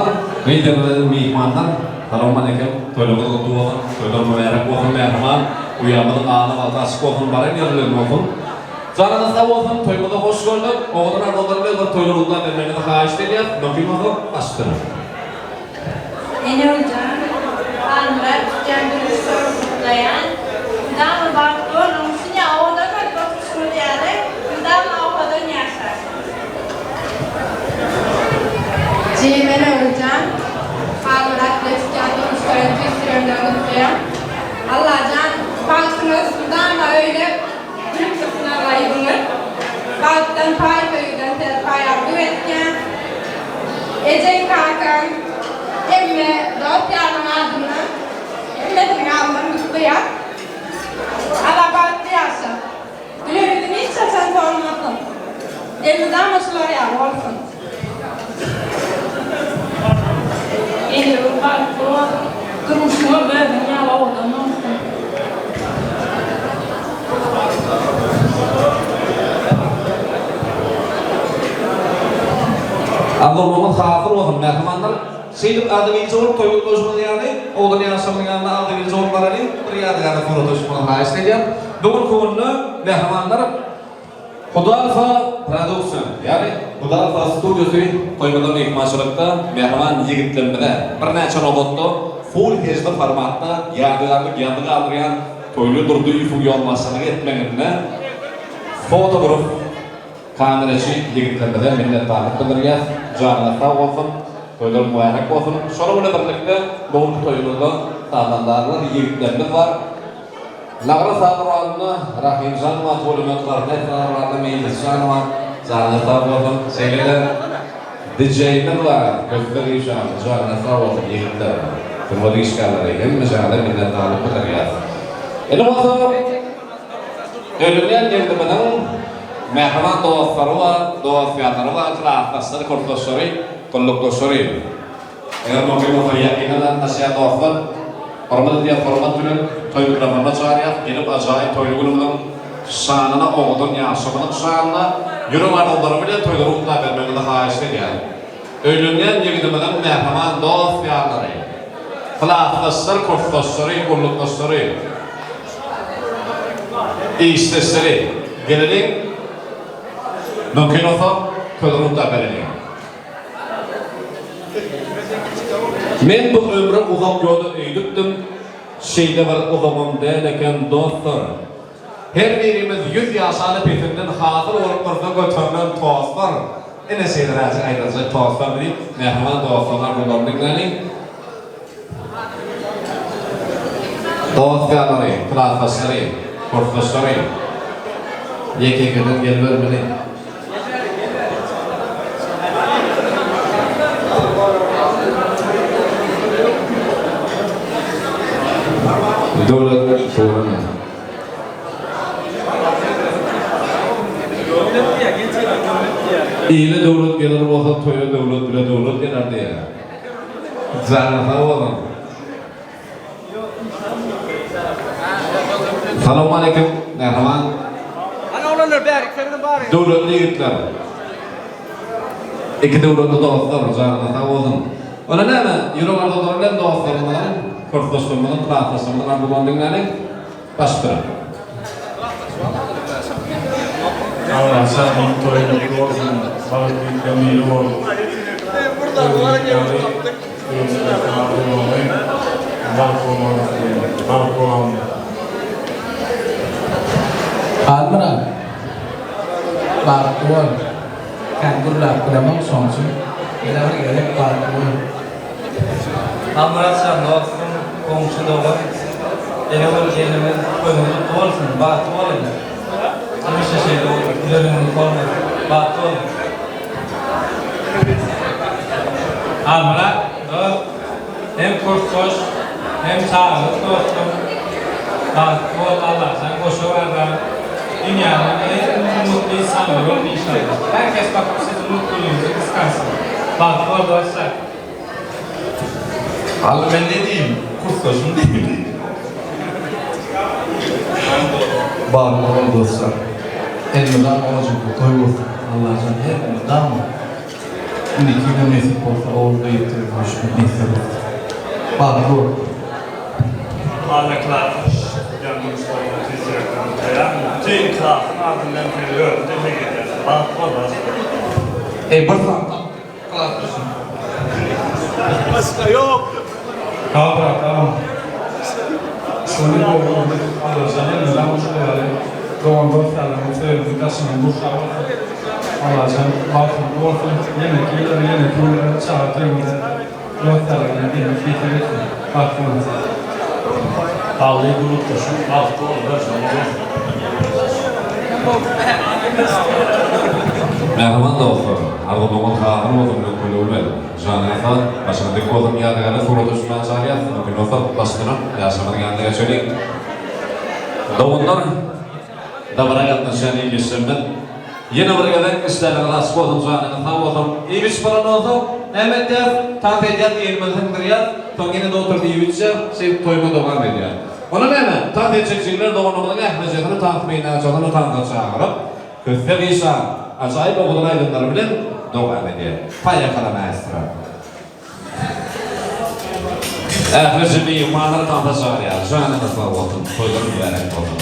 Liderimiz myhmanlar, Salowmaleýkim, toýlaryňyz gutly bolsun, toýlar mübärek bolsun mähriban uýamyzyň alny bagty açyk bolsun, baran ýerleri bolsun. Janyňyz sag bolsun, toýumyza hoş gördük. Owadan arzuwlar bilen bir toýlar gutlap bermegiňizi haýyşt edýäs. Mümkin bolsa açdyryň. Enewjan, Halmyrat tutýan durmuş toýuny gutlaýan. Mydama bagtly boluň, şuny owadan bolup oturyşyňyz ýaly, mydama owadan ýaşaň. Jemene Oguljan, Halmyrat bilen. Gelniňem özüň ýaly owadan bolsun. Arzuwlaryňyz hasyl bolsun, mähribanlar! Şeýdip agzybirje bolup toý gutlaýşymyz ýaly, oglan ýaşlarynyň ýanyna agzybirje bolup baralyň, bir ýadygärlik surata düşmegi haýyşt edýän. Bu günki günde, mähribanlar, Hudalfa Production, ýagny Hudalfa studiýasy toýumyzda myhmançylykda mähriban ýigitlerimize birnäçe nobatda Full HD formatda ýadygärlik ýazgy galdyrýan Toýly Durdyýewiň ýolbaşçylyk etmeginde fotograf kameraçy ýigitlerimize minnetdarlyk bildirýäs. Janyňyz sag bolsun, toýlar mübärek bolsun. Şonuň bilen birlikde bu günki toýumyzda sazandarlar ýigitlerimiz bar. Nagra saz guralynda Rahymjan bar, pulemýot klarnet saz guralynda Meýlisjan bar. Janyňyz sag bolsun. Şeýle-de DJ-miz bar, Kösse Gyşan. Janyňyz sag bolsun, ýigitler. Sungat işgärleri, hemmejaňyza minnetdarlyk bildirýäris. Indi bolsa öýlenýän ýigdimiziň mähriban dostlary bar, dost-ýarlary bar, klasdaşlary, kursdaşlary, gullukdaşlary. Eger mümkin bolsa ýakyndan gatnaşýan dostlar, hormat edýän hormat bilen toý mikrofonyna çagyrýas, gelip ajaýyp toýly günümiziň şanyna owadan ýaşamyzyň şanyna ýürek arzuwlary bilen toýlary gutlap bermegiňizi haýyşt edýäris. Öýlenýän ýigidimiziň mähriban dost-ýarlary, klasdaşlary, kursdaşlary, gullukdaşlary, işdeşleri geleliň, mümkin bolsa toýlary gutlap bereliň. Men bu ömre uzak ýola öýdüpdim, şeýle bir uzagam däl eken dostlar. Her birimiz ýüz ýaşaly pesinden hasyl bolup dursa göterilen tostlar. Ine şeýleräjik aýdyljak tostlar diýip, mähriban dostlaryň arzuwlaryny diňläliň. Dost-ýarlary, klasdaşlary, kursdaşlary ýeke-ýekeden gelibermeli. Döwlet suwuny. Ile döwlet geler bolsa, toýa döwlet bile döwlet geler diýýär. Janyň sag bolsun. Salowmaleýkim mähriban Hany oglanlar bärik serediň bary. Döwletli ýigitler. Iki döwletli dostlar janyňyz sag bolsun. Onda näme ýürek arzuwlary bilen dostlarymyzyň, kursdaşlarymyzyň, klasdaşlarymyzyň arzuwlaryny diňläliň. Başdyr. Allah şahyň toýy gutly bolsun, bagtly ömürli bol. Özüň ýaly ömürde arzuwlaryňy bagt bolmagyny isleýän. Bagtly bolalyň. Halmyrat, bagtly bol. Kän gürläp bilemok şoň üçin. Ýene bir gezek bagtly bol. Halmyrat jan dostum, goňşy dogan, ene bol gelnimiz toýuňyz gutly bolsun, bagtly boluň. Hemişe şeýle boluň, güzeriňiz solmasyn, bagtly boluň. Halmyrat dost, hem kursdaş, hem çagalyk dostum, bagtly bol, Allajan goşa bardan, dünýäniň iň mutly insanlary boluň inşallah. Her kes bakyp siziň mutlulygyňyzy gysgansyn. Bagtly bol dostlar. Hally men ne diýim, kursdaşym diýim. Bagtly bol dostjan. Elmydam ojukly toý bolsun. Allajan her mydama indiki ýyla nesip bolsa ogul gyz toý görüşmek nesip etsin. Bagtly bol. Alla klasyň ýan durmuşlaryna tüýs ýürekden gutlaýaryn. Bütin klasyň adyndan seni özüm tebrik edýärin. Bagtly bol dostum. Eý bir sany tapdyk. Klasdaşym. Başga ýok. Sag brat agam. Şuny gowy gördük. Allajan elmydama şul ýaly dogan dost ýarlaryň söýgüsi daşyňdan gurşap alsyn. Allajan bagtyňyz bolsun. Ýeneki ýyllar ýeneki günler çaga toýuňyza dost ýarlar bilen gelmek nesip etsin. Bagtly boluň. Ally gurlukdaşym bagtly bol berjaý bolsun. Mähriban dostlar, arzuwlaryňyz hasyl bolsun öňküligi bilen. Janyňyz sag, başyňyz dik bolsun ýadygärlik surata düşmäge çagyrýas. Mümkin bolsa başlanyp ýaşlarymyzyň ýanyna geçeliň. Doganlar, dabara gatnaşýan ildeşlerimiz ýene bir gezek işleriniňiz açyk bolsun, janyňyz sag bolsun. Iýip-içip bolan bolsa. Näme etýäs? Tans edýäs, elimizi syndyrýas, soň ýene-de oturyp iýip-içýäs, şeýdip toýumyz dowam edýär. Onda näme, tans etjekjigler doganymyzyň ählijesini tans meýdançasyna tansa çagyryp, Kössek işan ajaýyp owadan aýdymlary bilen dowam edýär. Poýehala maestro. Ählije myhmanlary tansa çagyrýar. Janyňyz sag bolsun, toýlar mübärek bolsun.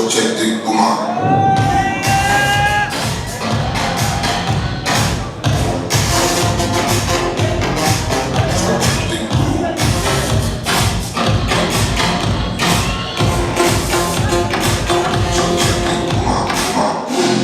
Çok çektik guma. Çok çektik guma. Çok çektik guma, guma. Çok çektik guma.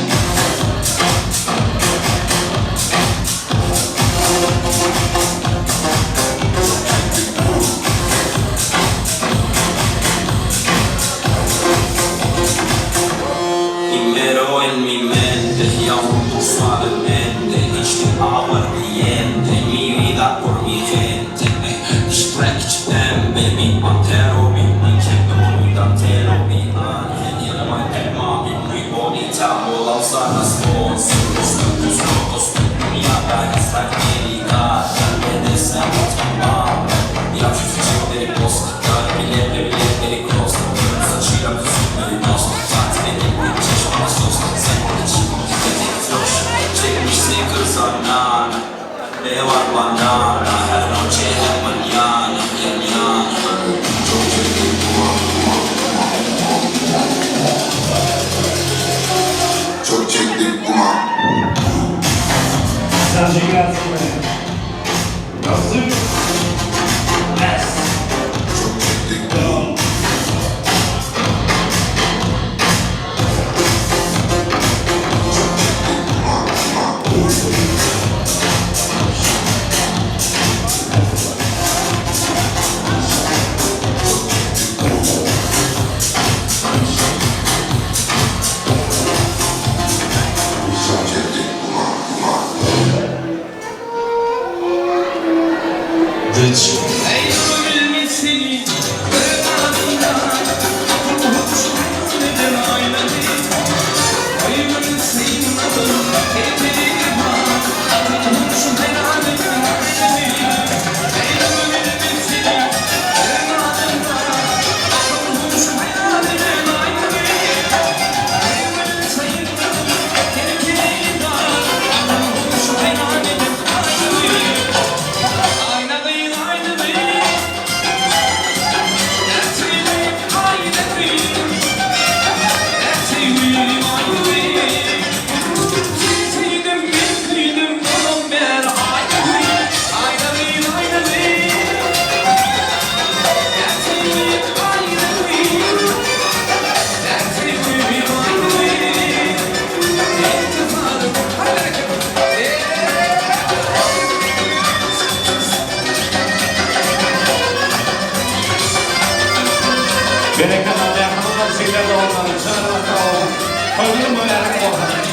Primero en mi mente y aún suavemente içtim aguardiente Mi vida por mi gente Diştrek pembe mi pantero Mi mi tantero mi ángel Y el amante mami muy bonita Mola sana sponsor Tus locos dünyada yasak Ne var bana Her noche her mañana Mañana Çok çektik guma, guma, guma. Çok çektik guma. Çok çektik guma. Çok çektik guma, guma. Çok çektik guma, guma. Berekella mähriban sizler doganlarym çyňyňyz sag bolsun. Toýuňyz mübärek bolsun.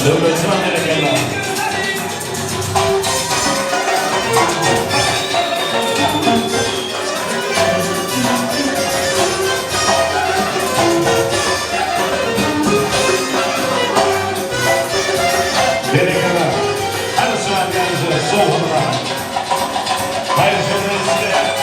Döwletjan berekella. Berekella. Her şuan gelişe şowhunlar. Haýyr şowhun size.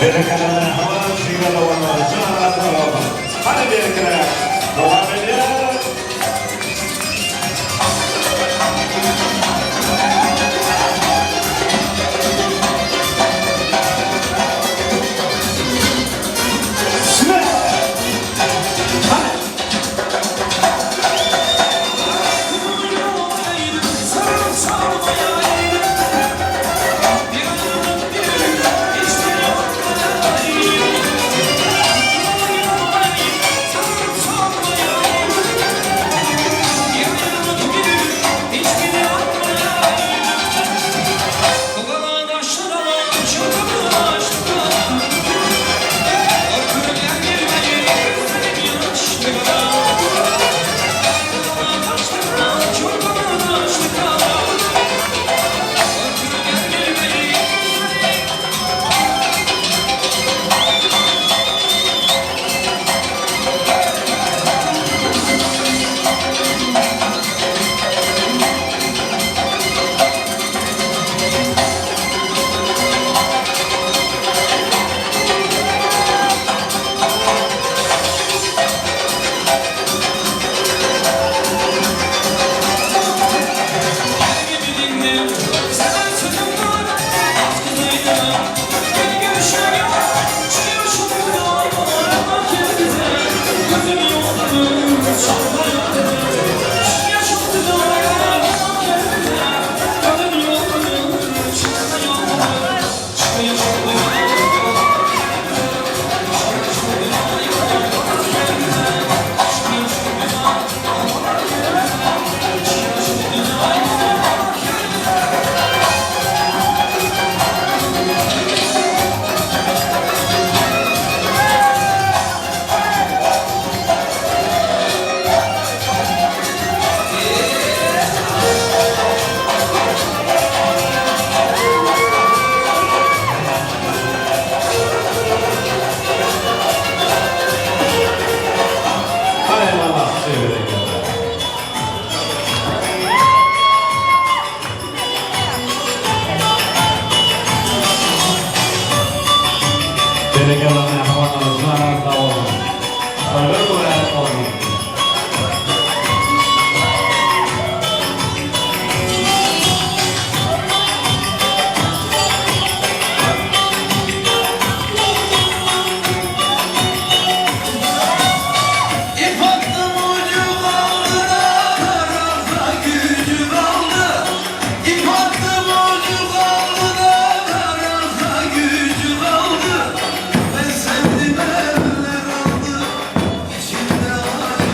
Berekella hawa şiwe doganlar jana bolsun. Hany berekella. Dowam edýär. Hany mama berekella. Berekella mähribanlar jana sag bolsun. Toýlar mübärek bolsun. İp attım ucu kaldı da karanlığa gücü kaldı. İp attım ucu kaldı da karanlığa gücü kaldı. Ben sevdim eller aldı, içimde acı.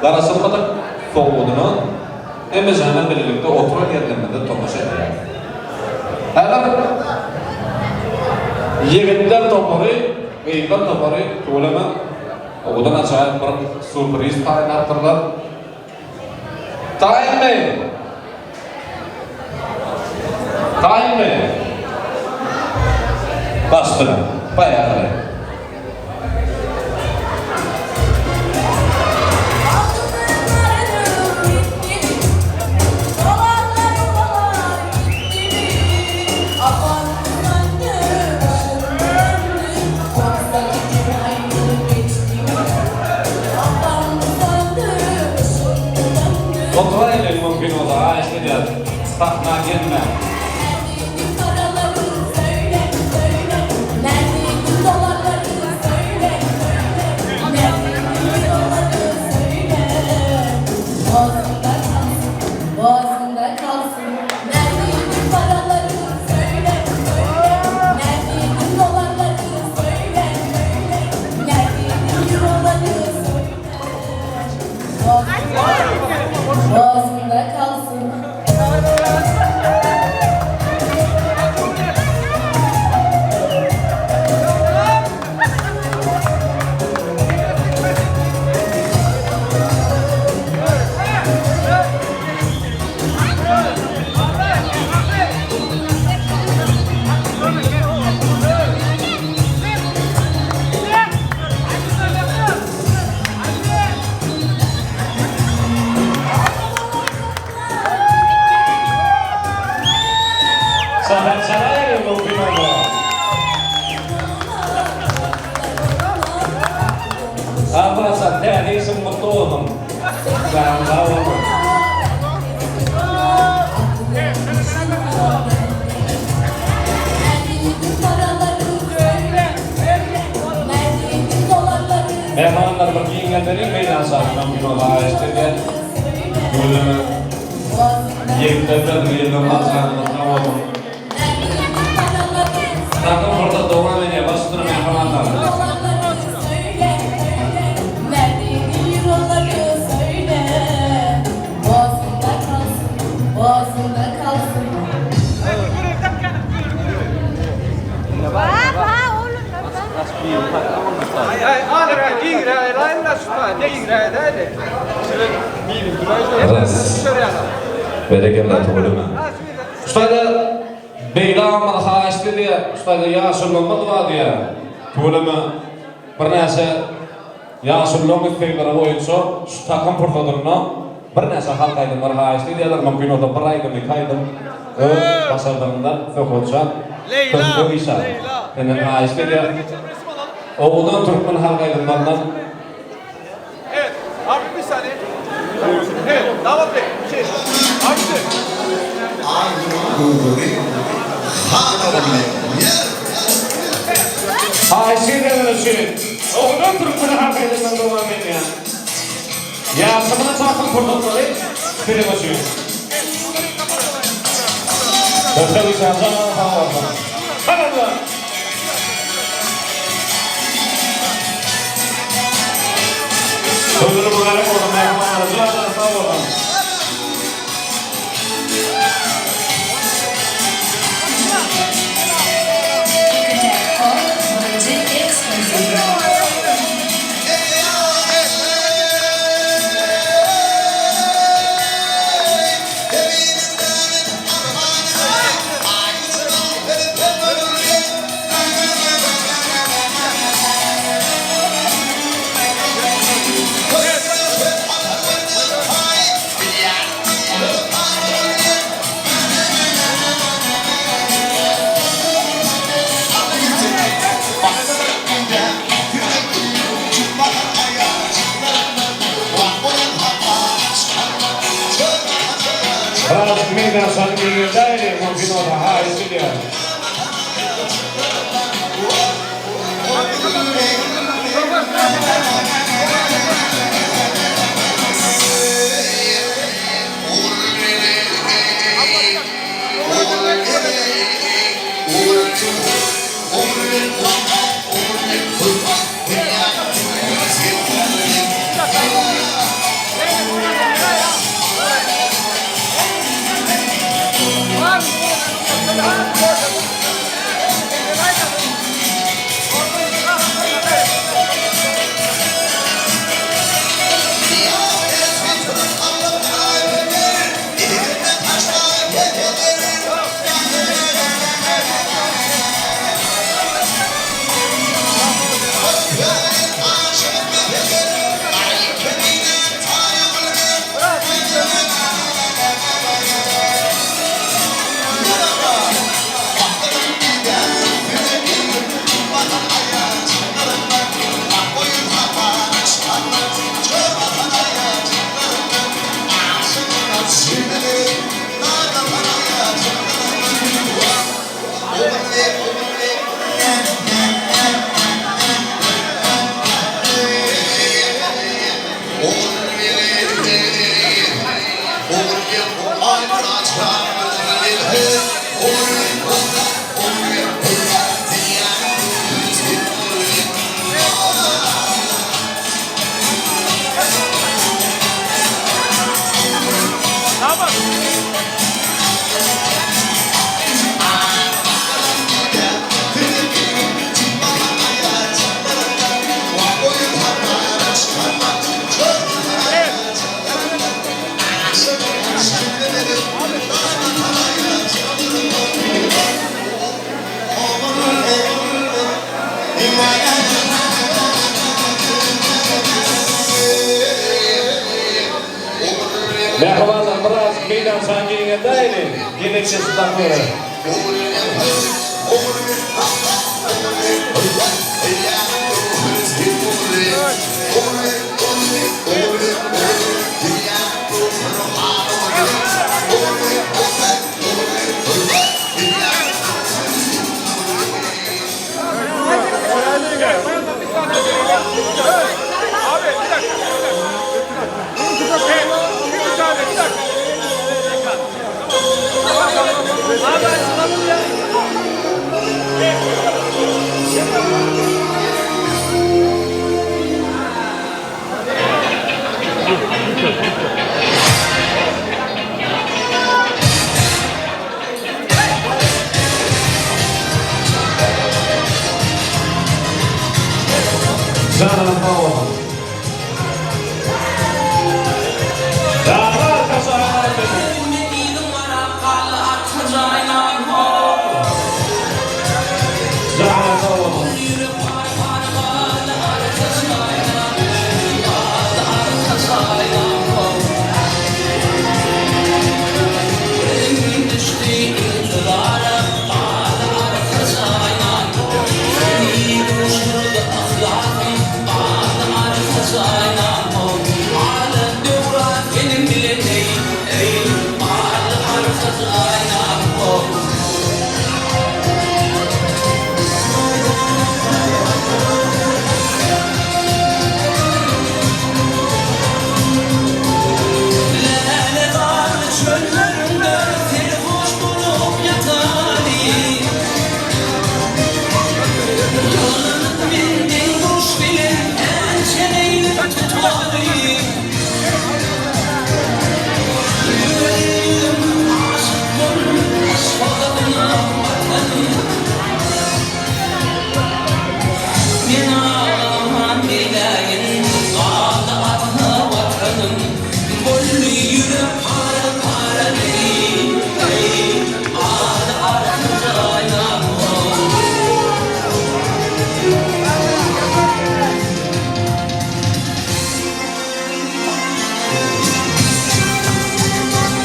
Garaşylmadyk sowgadyna hemmejaňyz bilelikde oturan ýerlerimizde tomaşa edýäris. Häzir ýigitler topary, gyzlar topary tüweleme owadan ajaýyp bir surpriz taýynlapdyrlar. Taýynmy? Taýynmy? Başdyr. Baýagyny. Oturaýlyň mümkin bolsa haýyşt edýäs sahna gelmäň. Sähel çalaýaly mümkin bolsa. Arkadaşlar täze işiň mutly bolsun. Janyň sag bolsun. Mähribanlar bir giňeldeliň meýdançany mümkin bolsa haýyşt edýän. Göwrüme ýigitler bilen gyzlar janyňyz sag bolsun. Takym pursat dowam edýär baş üstüne mähribanlar. Ras. Berekella tüweleme. Şu taýda beýle amal haýyşt edýär, şu taýda ýaşulylarymyz bar diýýär. Tüweleme birnäçe ýaşulylaryň islegleri boýunça şu takym pursadynda birnäçe halk aýdymlary haýyşt edýärler. Mümkin bolsa bir aýdym, iki aýdym öz başardygyňdan Söhbetjan Köpek işan senden haýyşt edýär. Owadan türkmen halk aýdymlaryndan. Evet, abi bir saniye. Evet, damat bey, şey, abisi. Haýyş edýän üçin owadan türkmen halk aýdymlary dowam edýär. Ýaşamaly çakyň pursatlary siziň üçin. Köpek işan janyň sag bolsun. Hanadylar. Sözleri mübarek bolsun mähribanlar janyňyz sag bolsun. Birazajyk meýdançany giňeldäýeli, mümkin bolsa haýyş edýärin. Mähribanlar biraz meýdançany giňeldäýeli, geňeşesi tapyň. Abi bir dakika. Bir müsaade bir dakika. Abi açılalım ya. Janyňyz sag bolsun. Janly alkyşlara galyp bilsin. Janyňyz sag bolsun.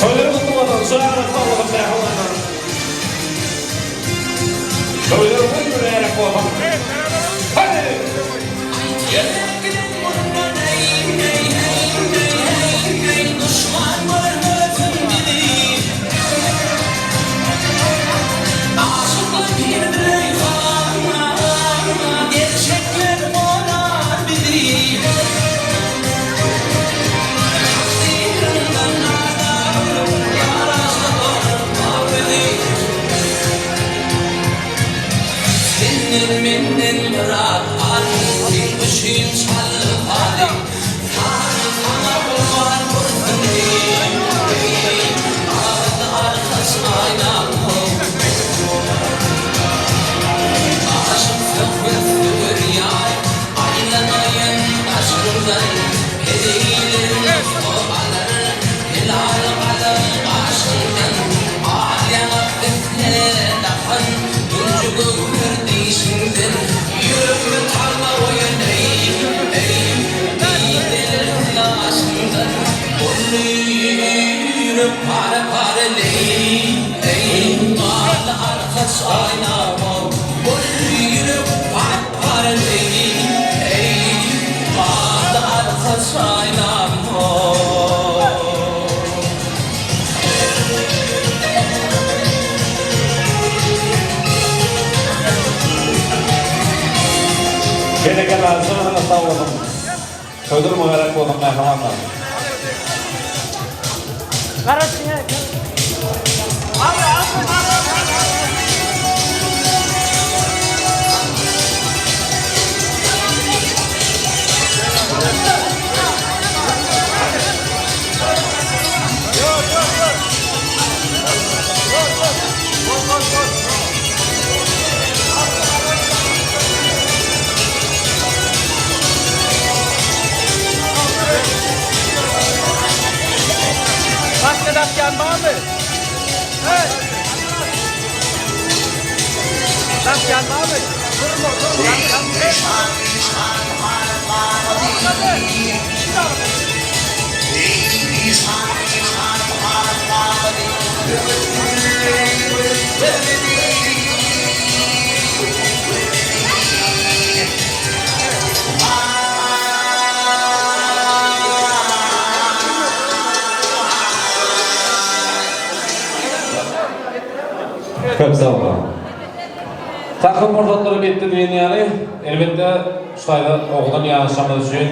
Toýlary gutly bolsun, janyňyz sag bolsun mähribanlar. Toýlary gül mübärek bolsun. Hadi! Berekella, janyňyz sag bolsun. Toýlar mübärek bolsun mähribanlar. Başka dakyan var mı? Hey! Dakyan var mı? Köp sag boluň. Takym pursatlary bitdi diýen ýaly, elbetde, şu taýda owadan ýaşamyz üçin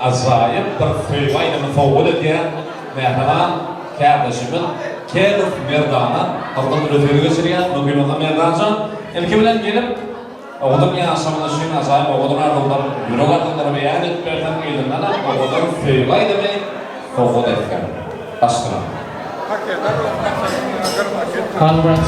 ajaýyp bir söýgi aýdymy sowgat edýän mähriban kärdeşimiz Kedow Merdana hormat bilen sözi geçirýär. Mümkin bolsa Merdanjan, ilki bilen gelip, owadan ýaşamyz üçin ajaýyp owadan arzuwlar, ýürek arzuwlary beýan edip berseň, yzyndanam owadan söýgi aýdymy sowgat etseň. Başla. Halmyrat.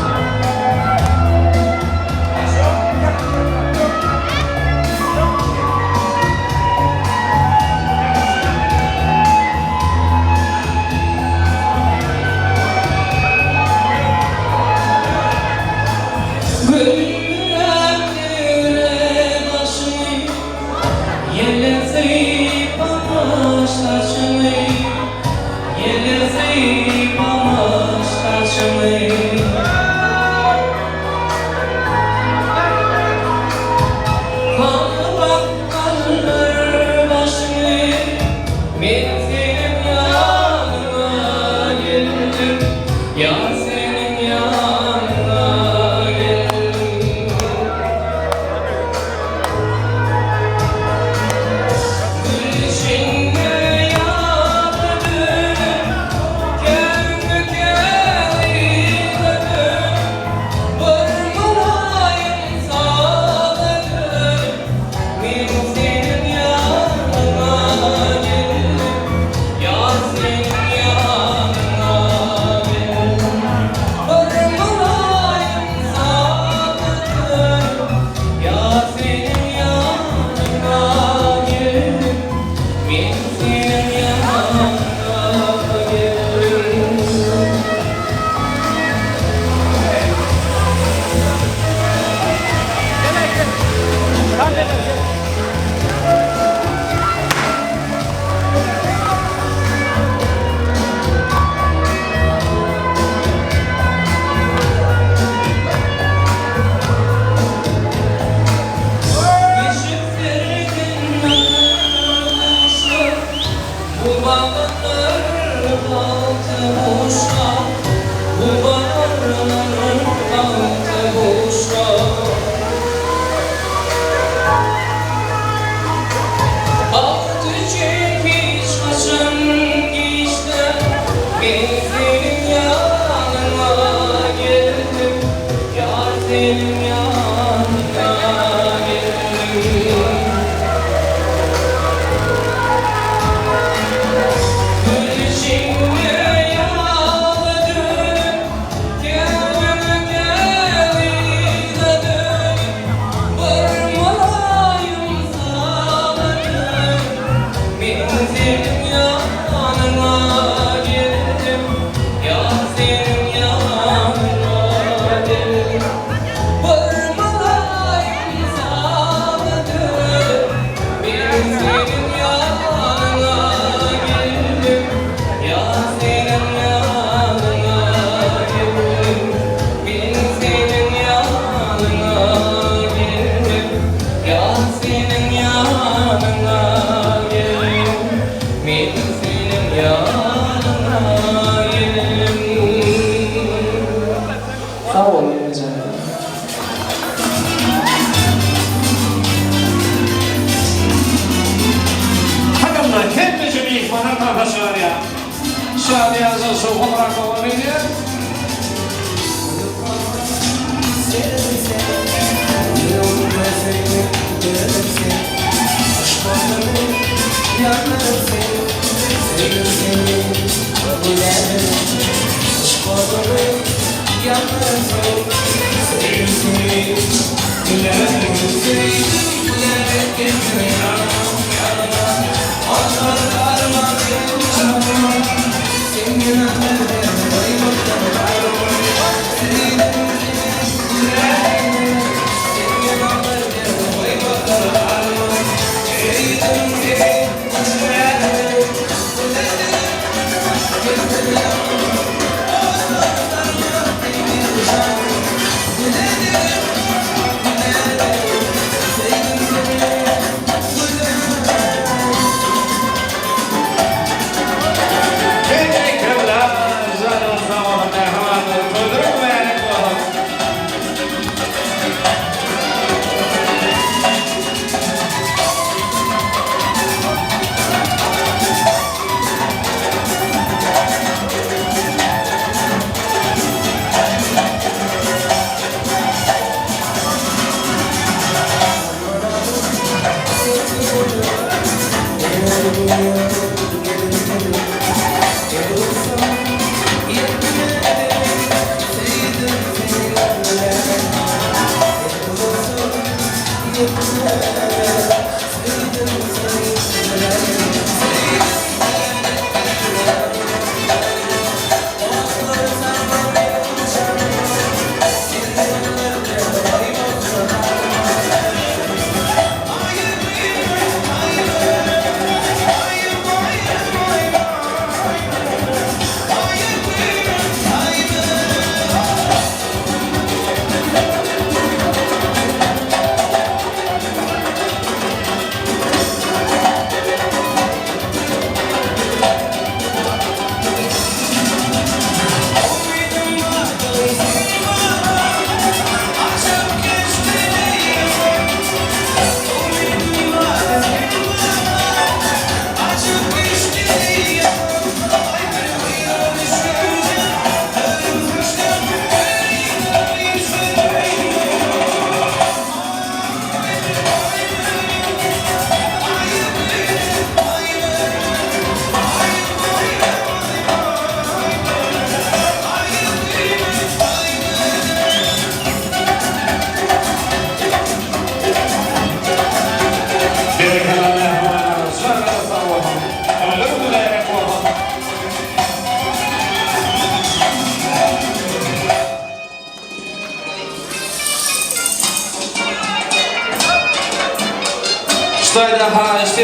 Sag bol gelneje. Hakamlar hemmeje myhmana tarpa çagyrýar. Şadyýanja şowhunrak dowam edýär.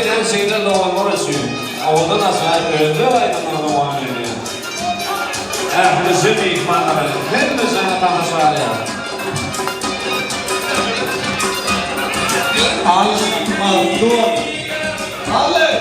edýän şeýle doganlar üçin owadan ajaýyp özbek aýdymlary dowam edýär. Ählije myhmanlary hemmejäni tamaşa alýar. Aly bagtly bol. Aly!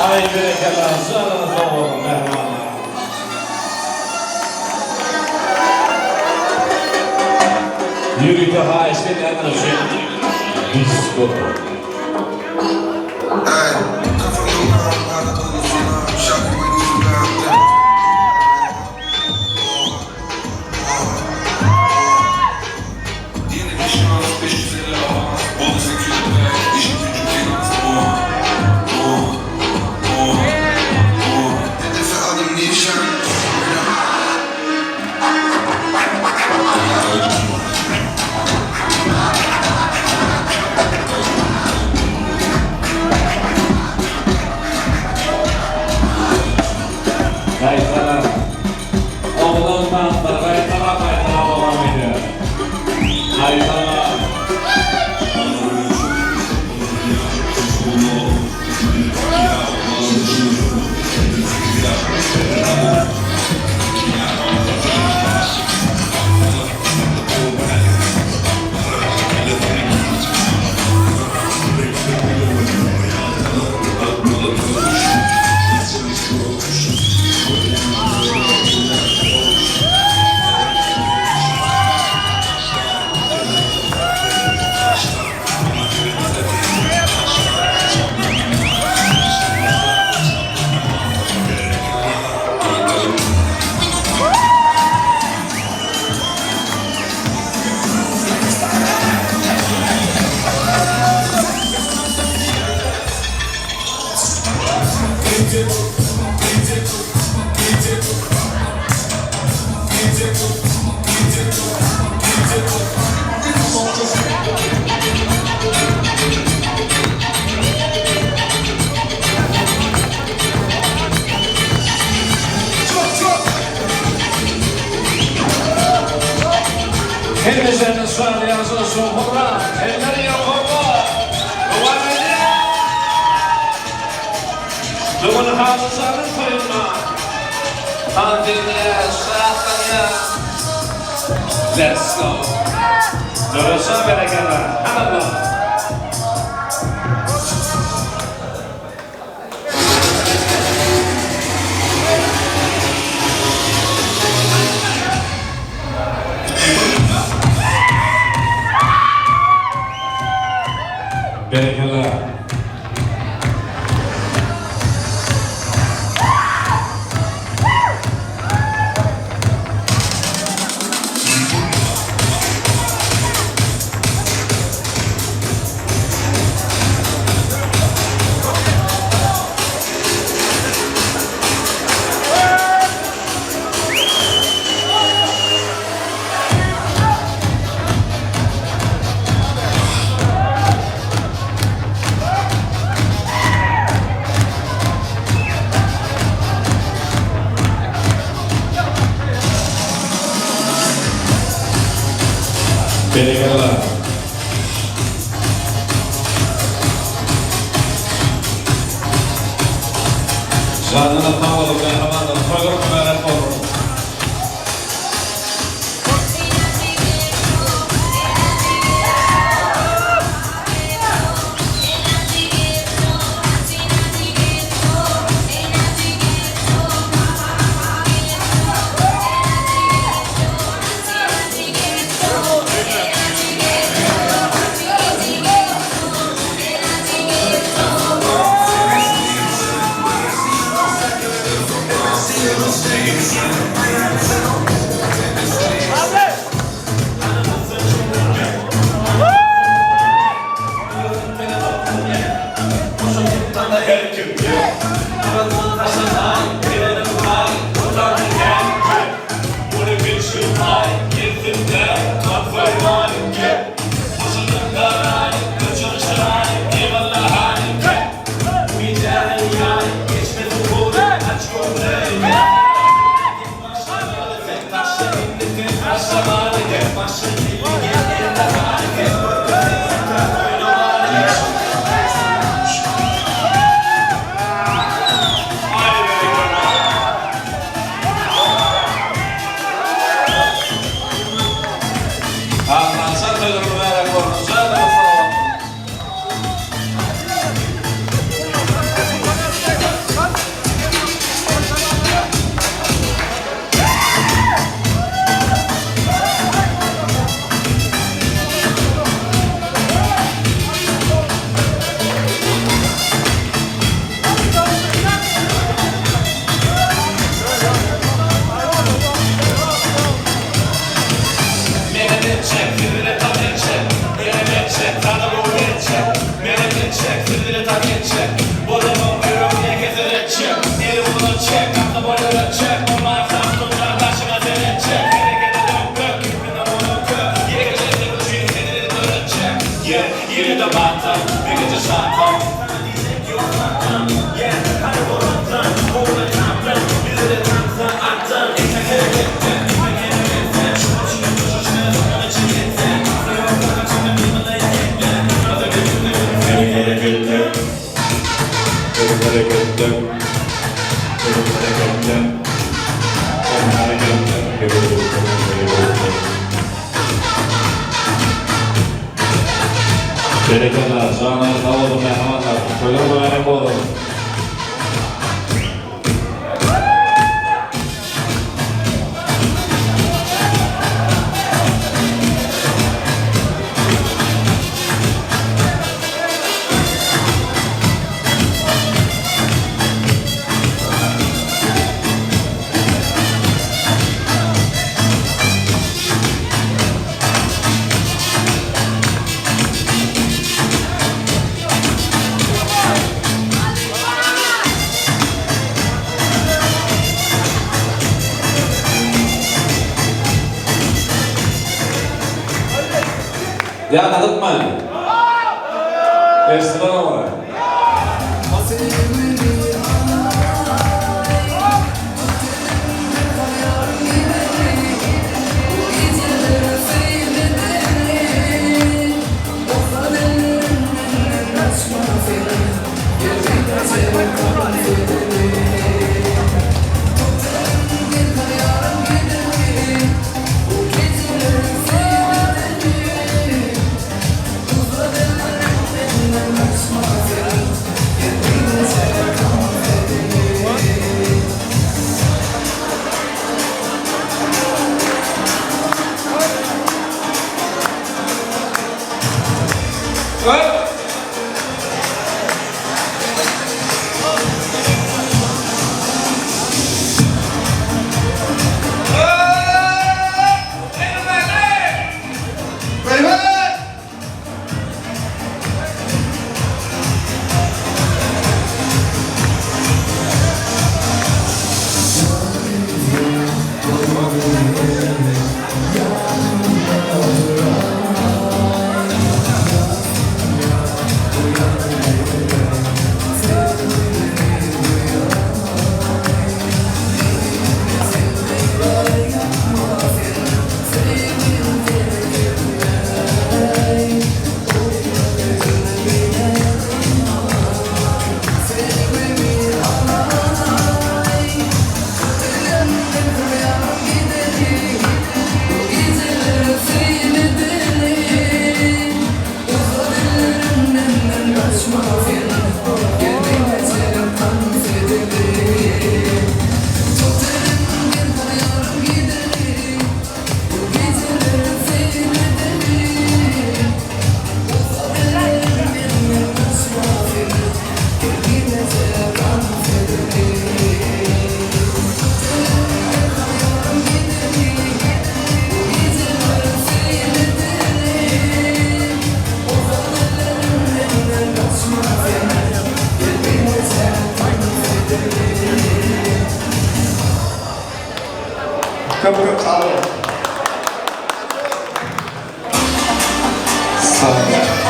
Aý berekella janyňyz sag bolsun mähribanlar. Ýörite haýyşt edýänler üçin disko. Hallyjanyň toýunda tans edýär, şatlanýar. Let's go! Döreşen berekella! Hany Berekella! Berekella. Janyna sag boluň mähribanlar, toýlar mübärek bolsun! Almanşa toýlar mübärek bolsun! Janyňyz sag bolsun! Berekella, janyňyz sag bolsun mähribanlar, toýlar mübärek bolsun! Ýadadypmy? Eşdiler ony. Öp! Köp köp sag boluň. Sag boluň.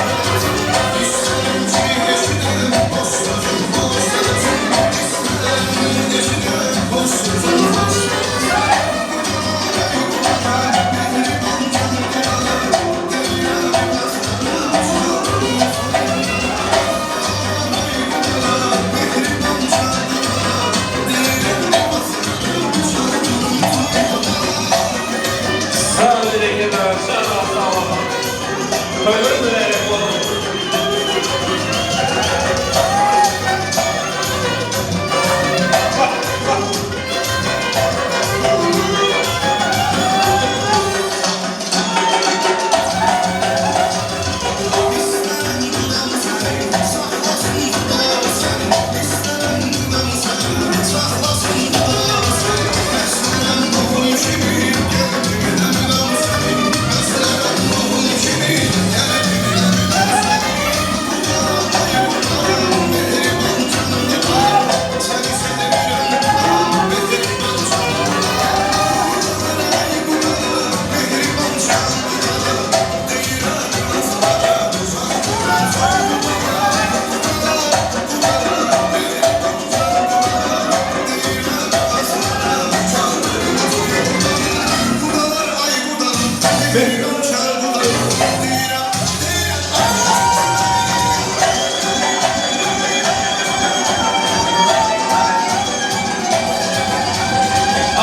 Sag berekella, janyňyz sag bolsun. Toýlar mübärek bolsun.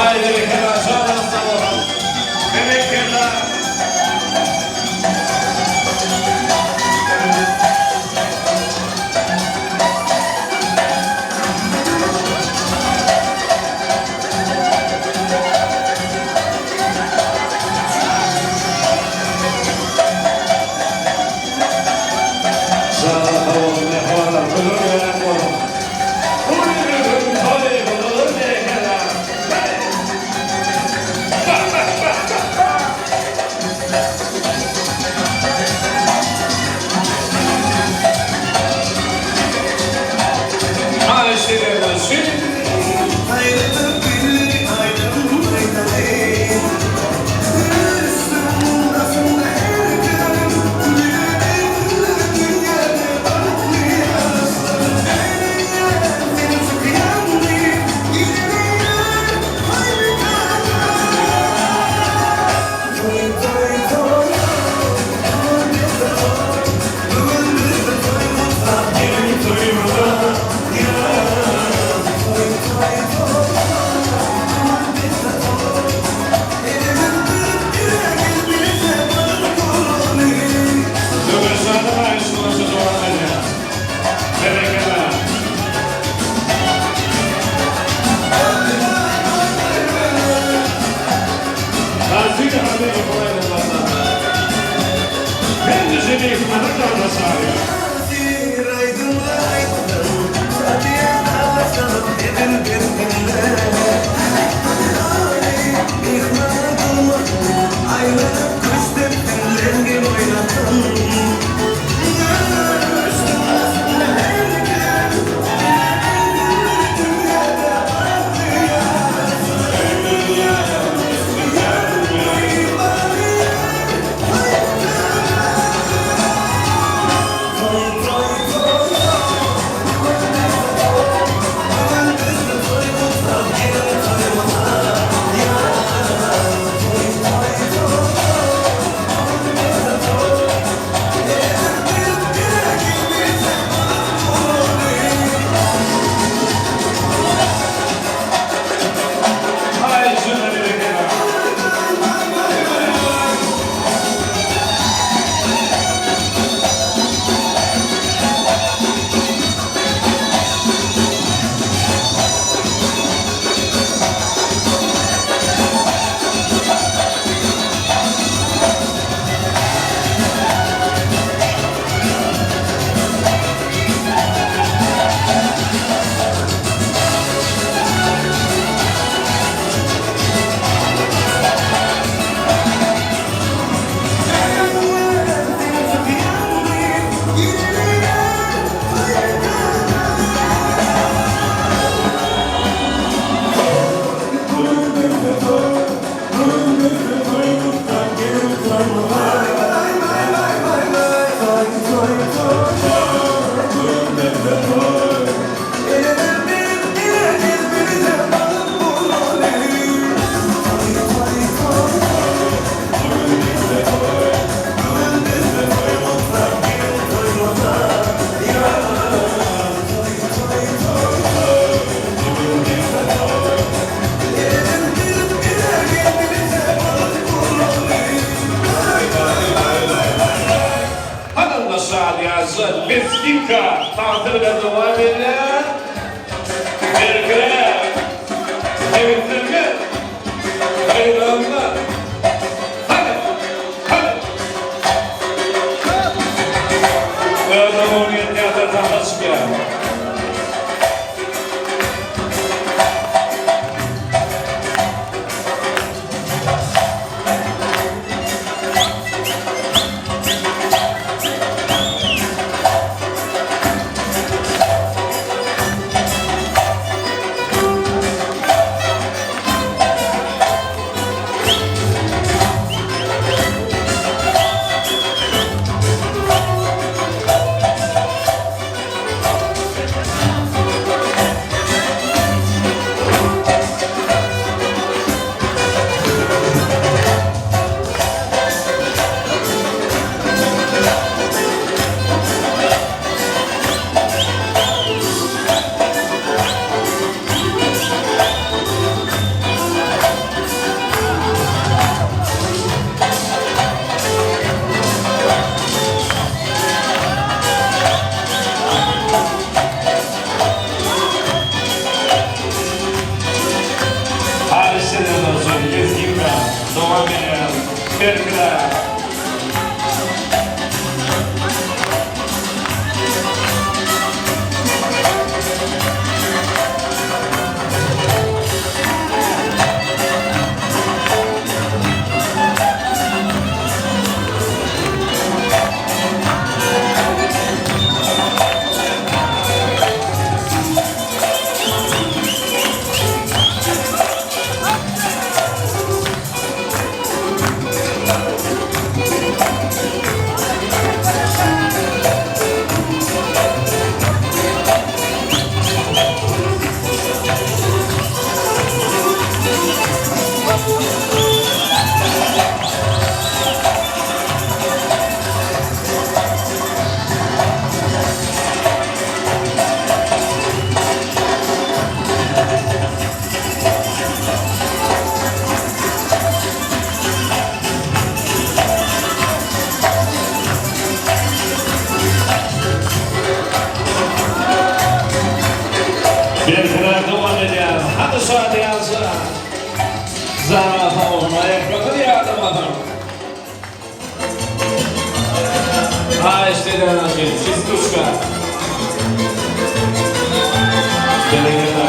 Aý berekella, janyňyz sag bolsun. Berekella. Janyňyz sag bolsun mähribanlar, toýlar mübärek bolsun. Bu günüň toýy gudalar berekella. Şadyýanja Lezginka tansy bilen dowam edýär. Berkiräk, sebitlerge, gyzlarymyza hany, hany! Öz oňuna ýetýänler sahna çykýar. Haýyş edýän bolsa lezginka dowam edýär. Berkiräk. Berkiräk dowam edýär. Hany şadyýanja. Jana sagbolsun aýaklaryňyzy ýadamasyň. Haýyşt edýän aşyk, çistuşka. Berekella.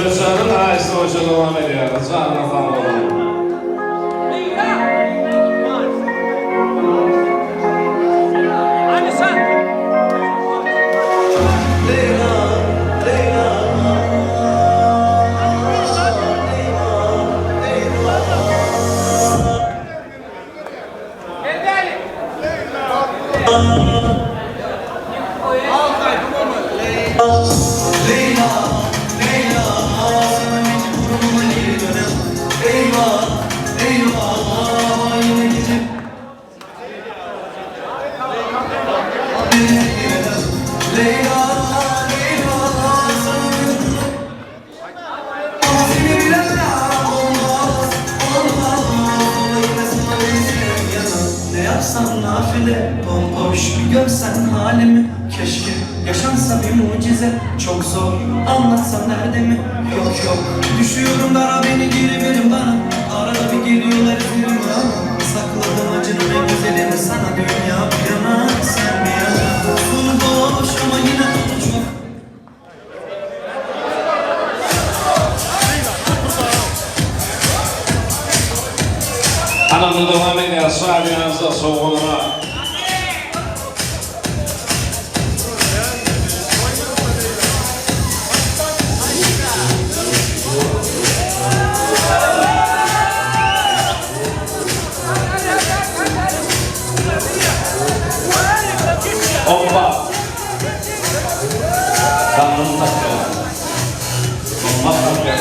Döwletjanyň haýyşy boýunça dowam edýär. Janyňyz sag bolsun. Anamda dowam edýär şadyýança şowhunra. Oppa! Garnym tapýar. Gymmat tapýar.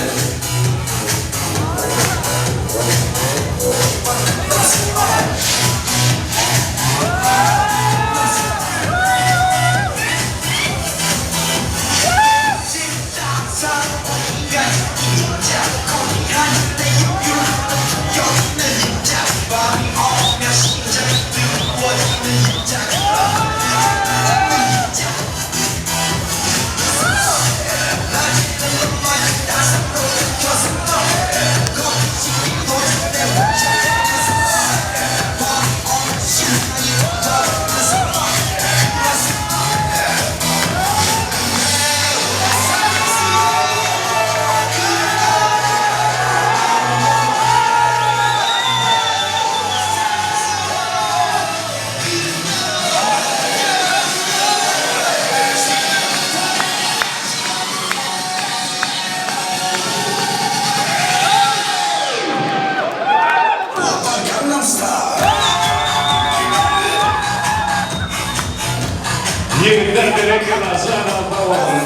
Ýigitler berekella janyňyz sag bolsun.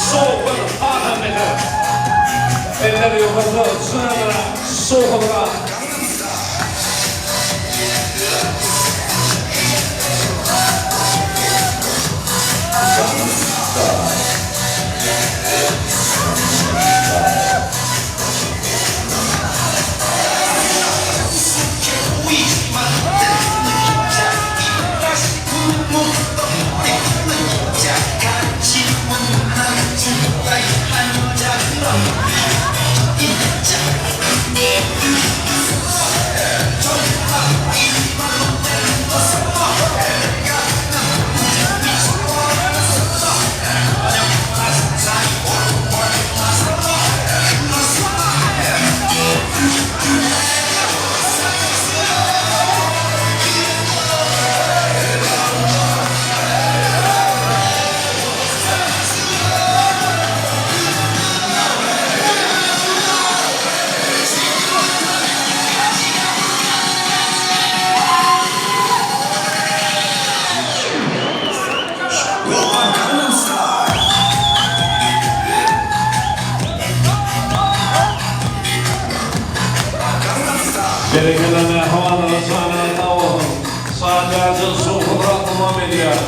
Şowhun hasam beter. Eller ýokarda janyna şowhunra. Berekella mähribanlara janyňyz sag bolsun. Şadyýanja şowhunrak dowam edýär.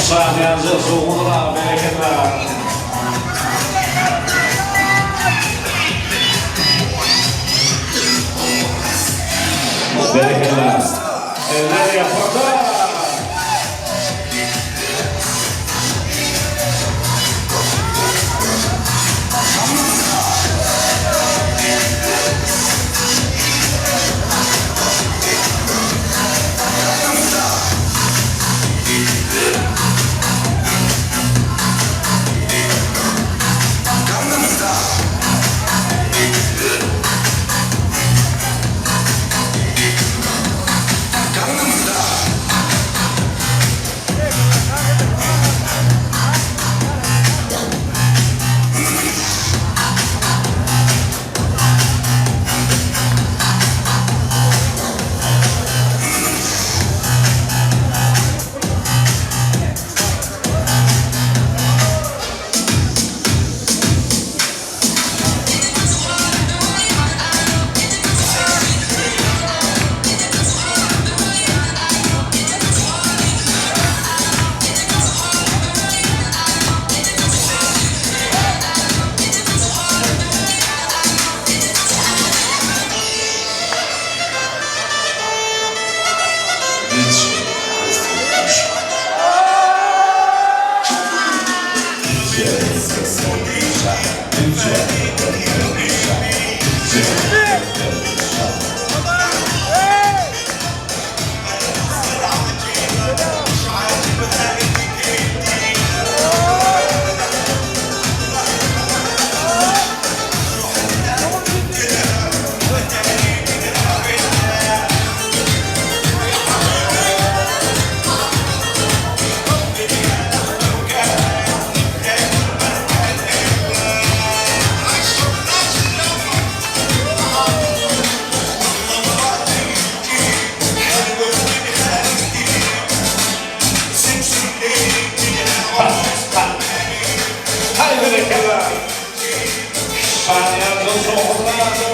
Şadyýanja şowhunrak berekella. Berekella. Eller ýokarda.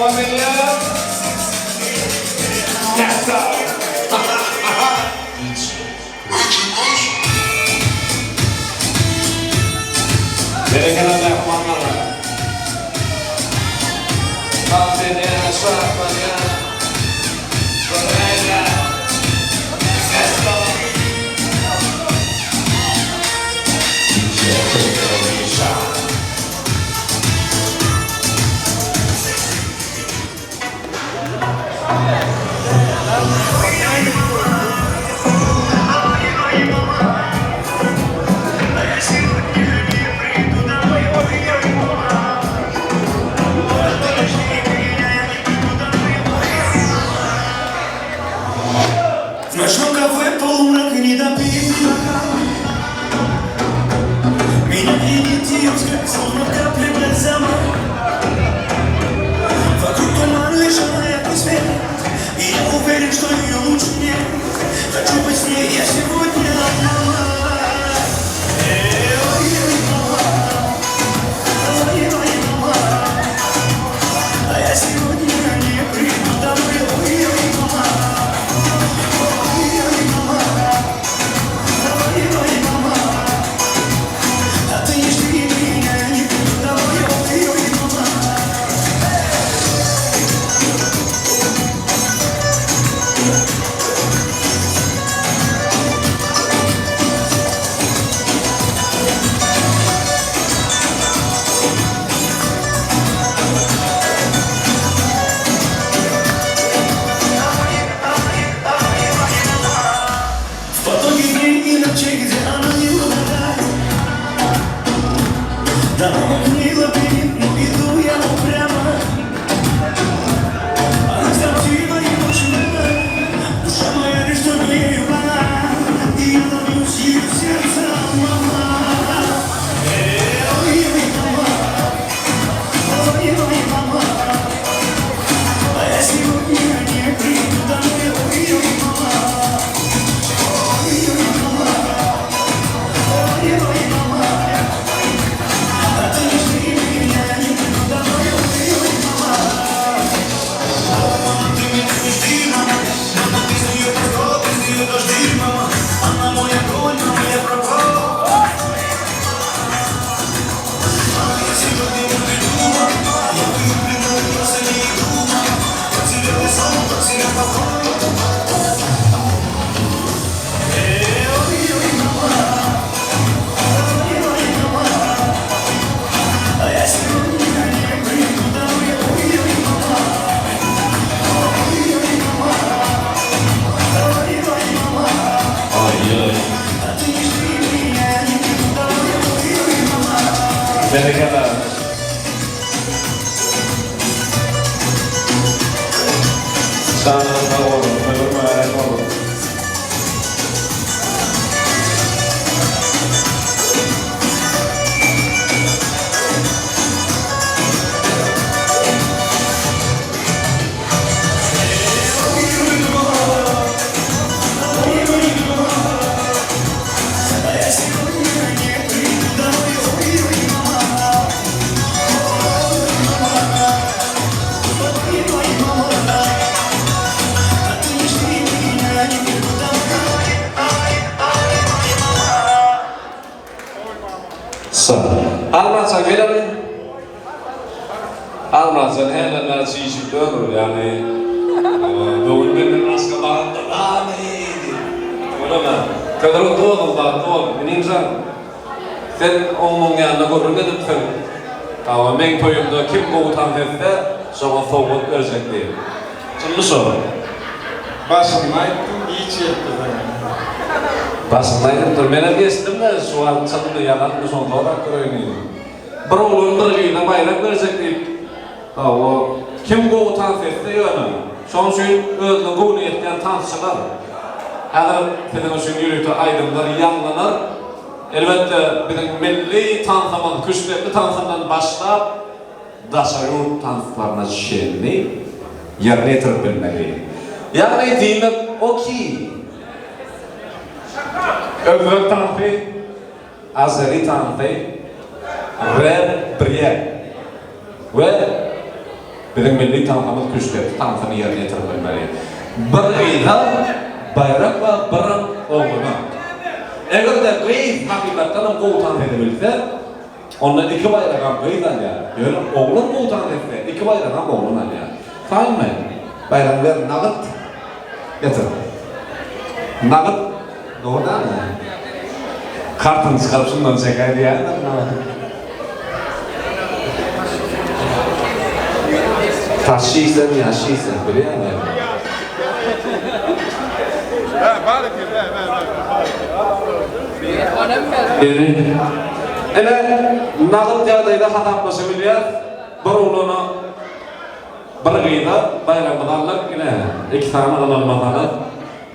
dowam edýär. Näsa. Berekella mähribanlara. Tans edýän, şatlanýan. Göräýýän. Näsa. Berekella. Janyňyz sag bolsun, toýuňyz mübärek bolsun. Almaça geleli. Almaça näme näçe çişip dönür ýagny bugün menden başga bagtly barmy diýip. Oňa Ködür dogul bagtly bol inim jan. Sen oň-muň ýanynda gürrüň edipsiň. Hawa, meň toýumda kim gowy tans etse, şoňa sowgat berjek diýip. Çynmy şo? Başynda aýtdym, giç ýetdi saňa. Başynda aýdypdyr. Menem eşitdim-de, şu wagt çynmy, ýalanmy, şony sorap göreýin diýdim. Bir oglan bir gyza baýrak berjek diýip. Hawa, kim gowy tans etse ýöne. Şonuň üçin özüne göwni ýetýän tansçylar. Häzir siziň üçin ýörite aýdymlar ýaňlanar. Elbetde, biziň milli tansymyz küştdepdi tansyndan başlap, daşary ýurt tanslaryna çenli ýerine ýetirip bilmeli. Ýagny, diýmek o ki, özbek tansy, azeri tansy, rep, brýek we. Biziň milli tansymyz küştdepdi tansyny ýerine ýetirip bilmeli. Bir gyza baýrak we biram oglana. Eger-de gyz hakykatdanam gowy tans edebilse, onda iki baýragam gyz alýar. Ýöne oglan gowy tans etse, iki baýragam oglan alýar. Taýynmy? Baýragyňy ber, nagyt getir. Nagyt, dogry dälmi? Kartyny çykaryp şundan çekäý diýýändir. Taşşy sen ýaşşy sen bilýäňmi? Ine, nagyt ýagdaýda hasaplaşabilýäs. Bir oglana, bir gyza baýragymyzy aldyk. Ine, iki sany ynanmasaňyz.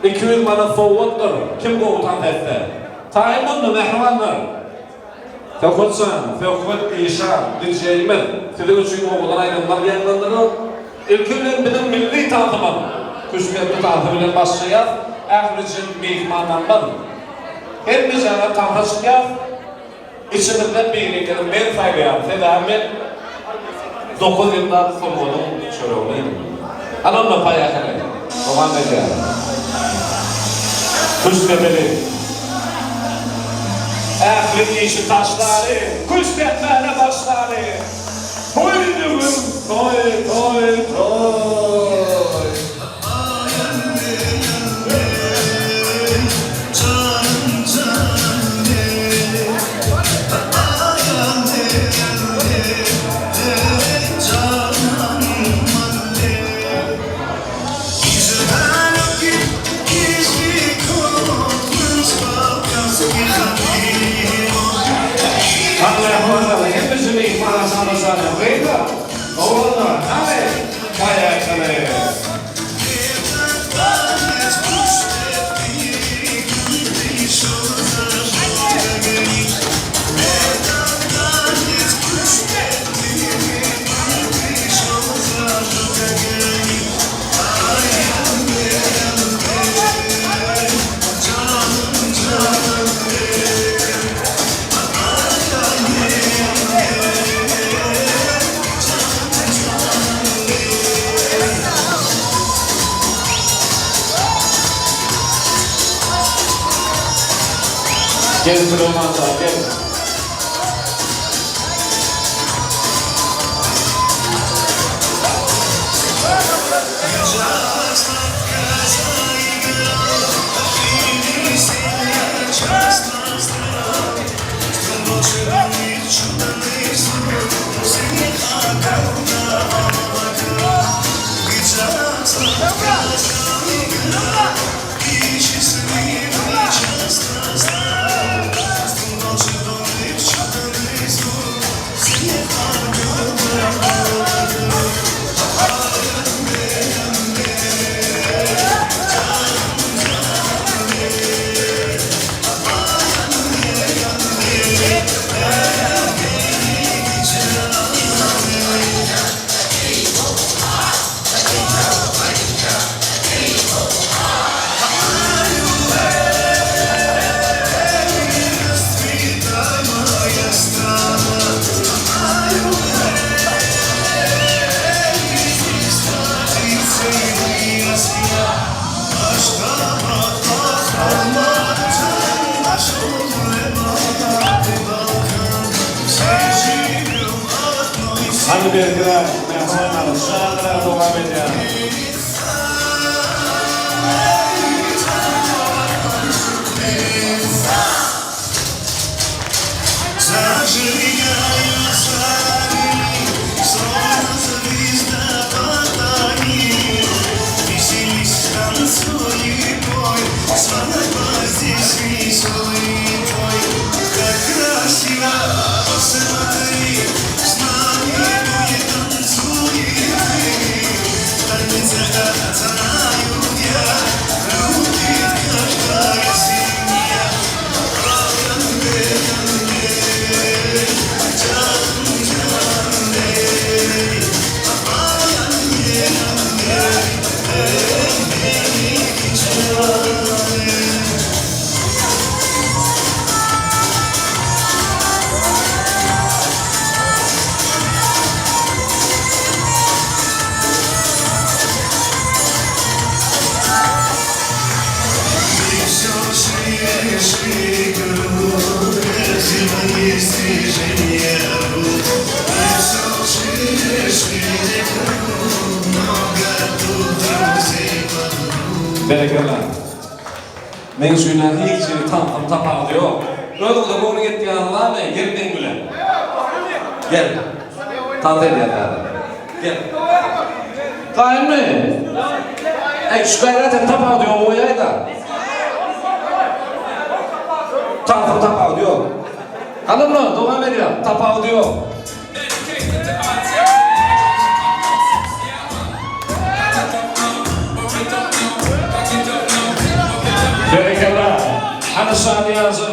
200 manat sowgatdyr, kim gowy tans etse. Taýyn boldy, mähribanlar! Söhbetjan, Söhbet işan, DJ-imiz siziň üçin owadan aýdymlar ýaňlandyrar. Ilki bilen biziň milli tansymyz, Küştdepdi tansy bilen başlaýas. Ählije myhmanlarymyz hemmejäňiz tansa çykýas. Içimizden biriňizi men saýlaýan, sebäbi men dokuz ýyllap sungatyň çöregini iýdim. Hany onda poýaheli, dowam edýäris. Küştdepeli. Ähli işi taşlaly, küşt depmäne başlaly. Toý düwün, toý, toý, toý. Gel Süleyman jan gel. Hany bergiler, mähribanlar, şadyran dowam edýär. Berekella. Meň üçin-ä hiç hili tansyň tapawudy ýok. Özüňize göwni ýetýäni barmy? Gel meň bilen. Gel. Tans edýäs häzir. Gel. Taýynmy? Äý, şu gaýrat hem tapawudy ýok goýaý-da. Tansyň tapawudy ýok. Hany onda, dowam edýäs. Tapawudy ýok. Berekella. Hany şadyýanja.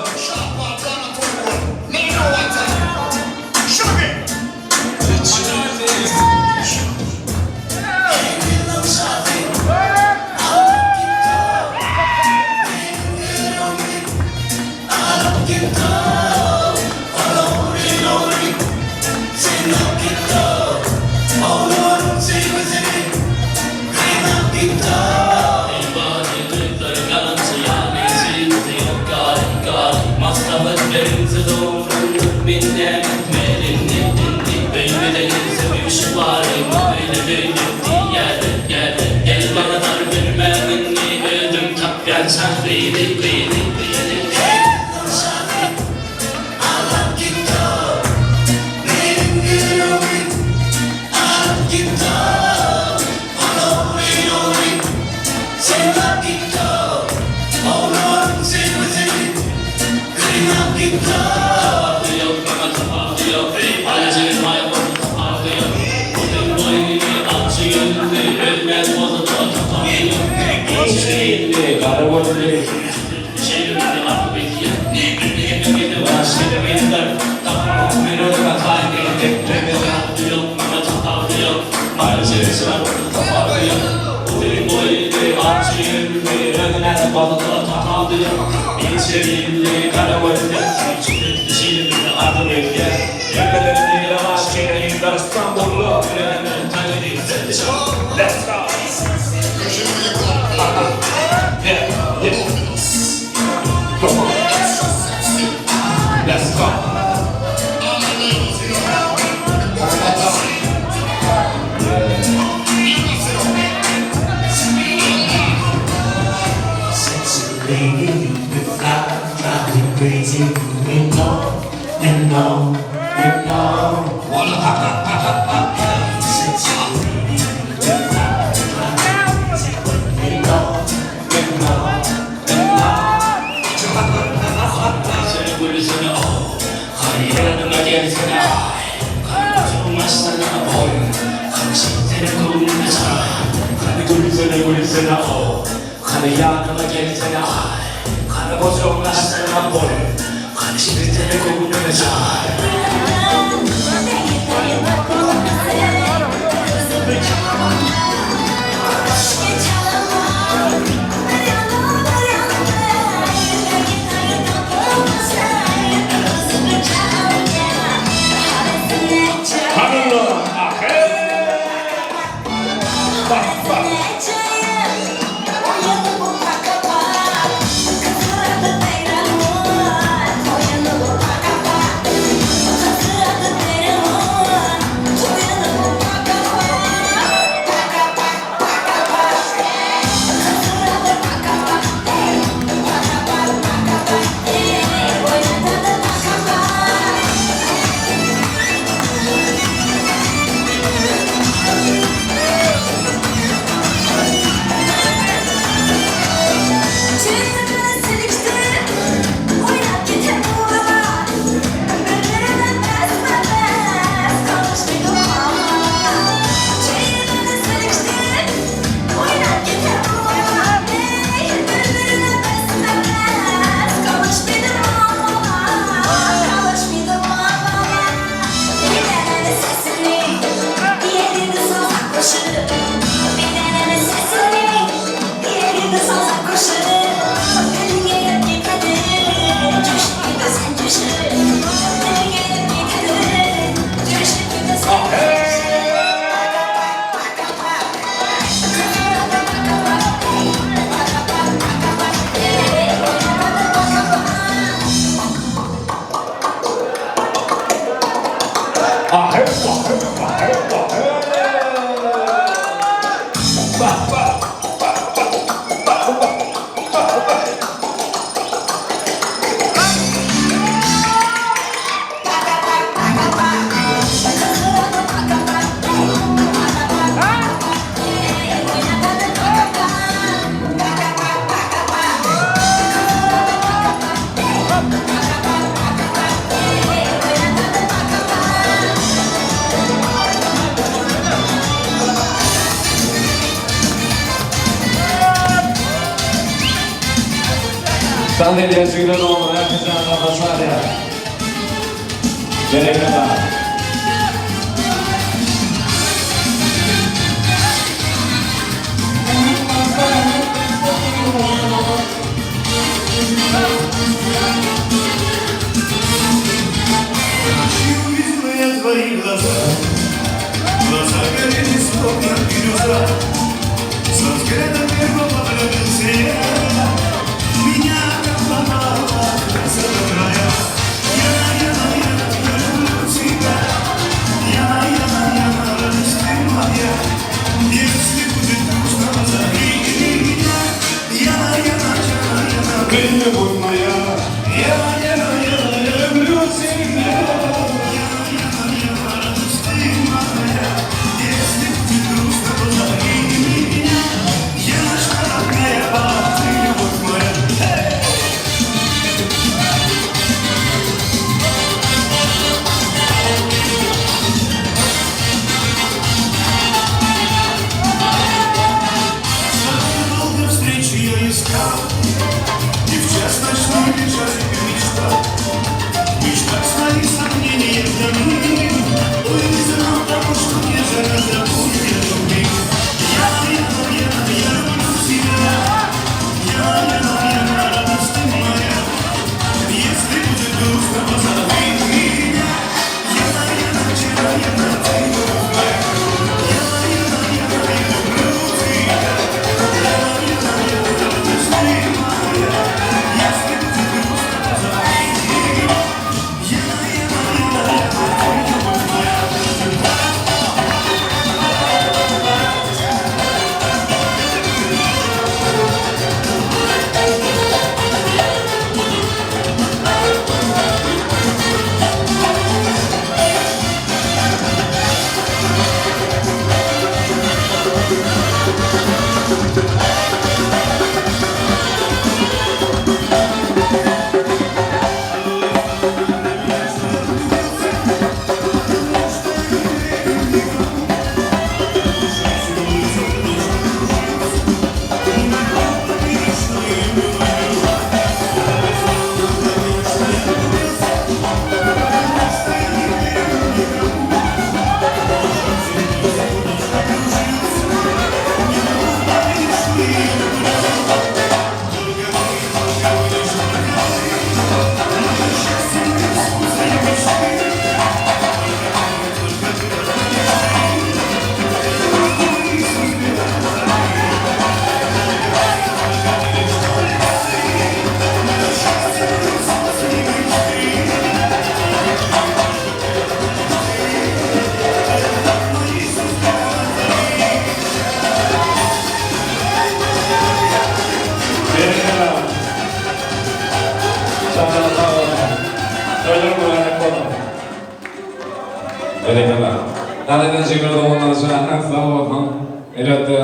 Dans edýän jigler doganlar ähli janlarda çagyrýar. Berekella. Увидела я твои глаза, глаза горели, словно бирюза. Со взглядом первого влюбился я, меня околдовала красота твоя. Я, я, я, я люблю тебя, я, я, я, радость ты моя. Если будет грустно, позови меня. Я, я, я, я, ты любовь моя. Я, я, я, я люблю тебя. Я, я, я, радость ты моя. Если будет грустно, позови меня. Яночка родная, ты любовь моя. Эй! Долго встречи я искал, И в час ночной лежа себе мечтал. Мечтать свои сомнения томил, Ой, не знал того, что мне жена забудет, я любил. Я, я, я, я люблю тебя, я, я, я, радость ты моя. Если будет грустно, позови меня. Я, я, я, я, ты любовь моя. Я, я, я, я люблю тебя. Я, я, я, радость ты моя. Если будет грустно, позови меня. Я, я, я, ты любовь моя. Berekella. Janyňyz sag bolsun. Toýlar mübärek bolsun. Berekella. Dans eden jigler doganlar janyňyz sag bolsun. Elbetde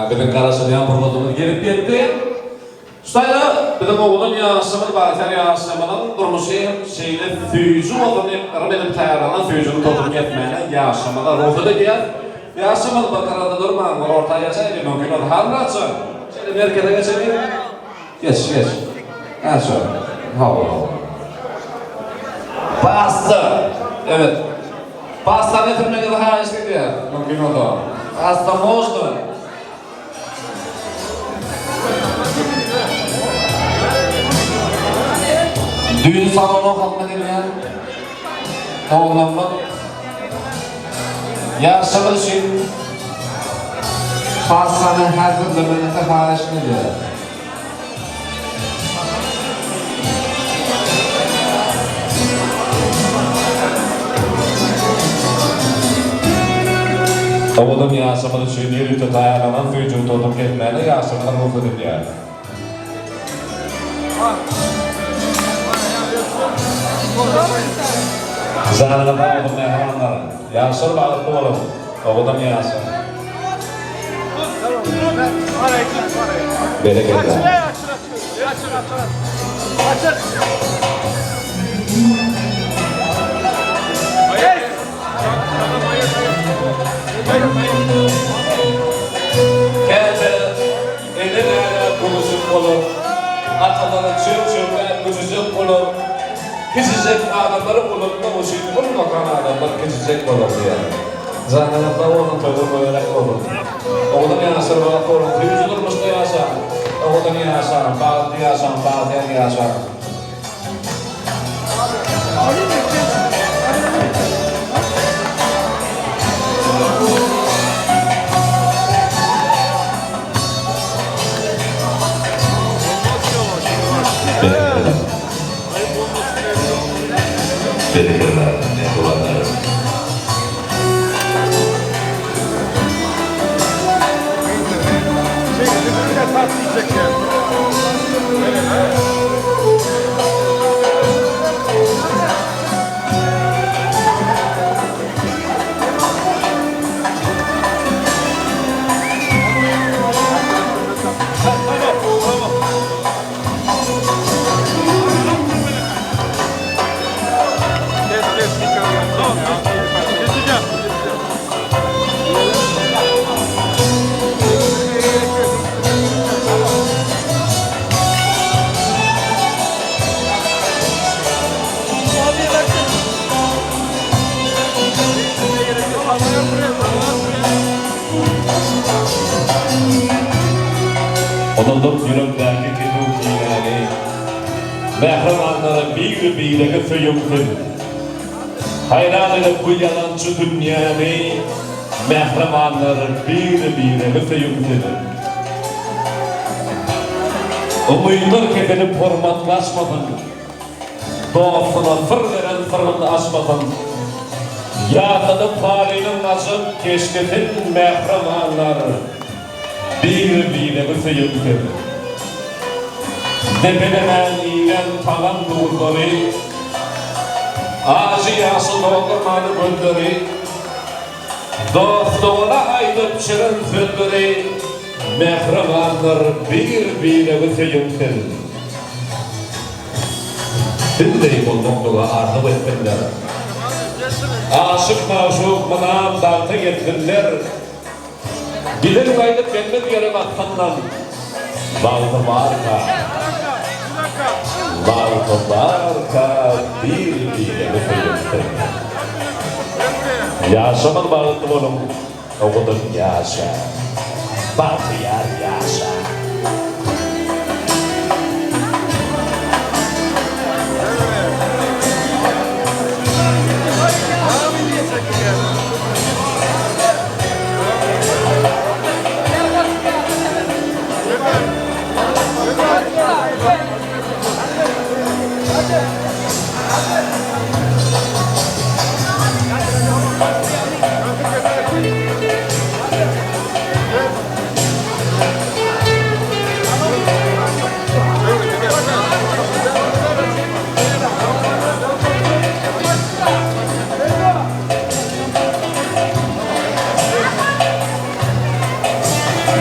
biziň garaşylýan pursadymyz gelip ýetdi. Şu taýda biziň oglan ýaşymyz Bagtyýar ýaşymyzyň durmuşy hem şeýle süýji bolsun diýip yrym edip taýýarlanan süýjüni totuny kesmäne ýaşymyza rugsat edýäs. Ýaşymyz bir gyrada durman bir orta geçäýeli mümkin bolsa Halmyratjan şeýle merkeze geçeliň. Geç geç. Hä şo. Hawa hawa. Pasta. Evet. Pasta getirmegiňizi haýyş edýäs mümkin bolsa. Pasta można. Düýn salona okatma gelýän oglanlar ýaşlar üçin pastany häzirlemenizi haýyş edýär. Owadan ýaşamyz üçin ýörite taýýarlanan süýjügi tortuny kesmäge ýaşamyza rugsat edilýär. Janyňyz sag bolsun mähribanlar! Ýaşlar bagtly boluň! Owadan ýaşaň! Berekella! Käte ene-dädä gülüşip bolar, atalara çöp-çöpläp güjüjek bolar, kiçijek adamlary ulaltmak üçin ullakan adamlar kiçijek bolar diýýär. Janyňyz sag bolsun, toýlar mübärek bolsun. Owadan ýaşlar bagtly boluň, süýji durmuşda ýaşaň. Owadan ýaşaň, bagtly ýaşaň, bagtyýar ýaşaň. Berekella. Berekella. Unudyp ýürekdäki kitüw-kinäni, Mähribanlara bir-biregi söýüňsiz. Haýran edip bu ýalançy dünýäni, Mähribanlar bir-biregi söýüňsiz. Umytlar kesilip hormatlaşmasyn, Dostuna syr beren syryn açmasyn. Ýatladyp halynyň açyp keşdesin Mähribanlar bir-biregi söýüňsiz. Depelemän iýen tagam duzlary, Ajy ýaşa doldurmady gözleri, Dost-dogana aýdyp şirin sözleri, Mähribanlar bir-biregi söýüň siz. Siz deý bolmaklygy arzuw etsinler. Aşyk-magşuk mydam bagta ýetsinler. Gider gaýdyp gelmez ýere basgyndan. Bagty barka, bagty barka bir-biregi söýüpdir. Ýaşaman bagtly boluň, owadan ýaşa, bagtyýar ýaşa.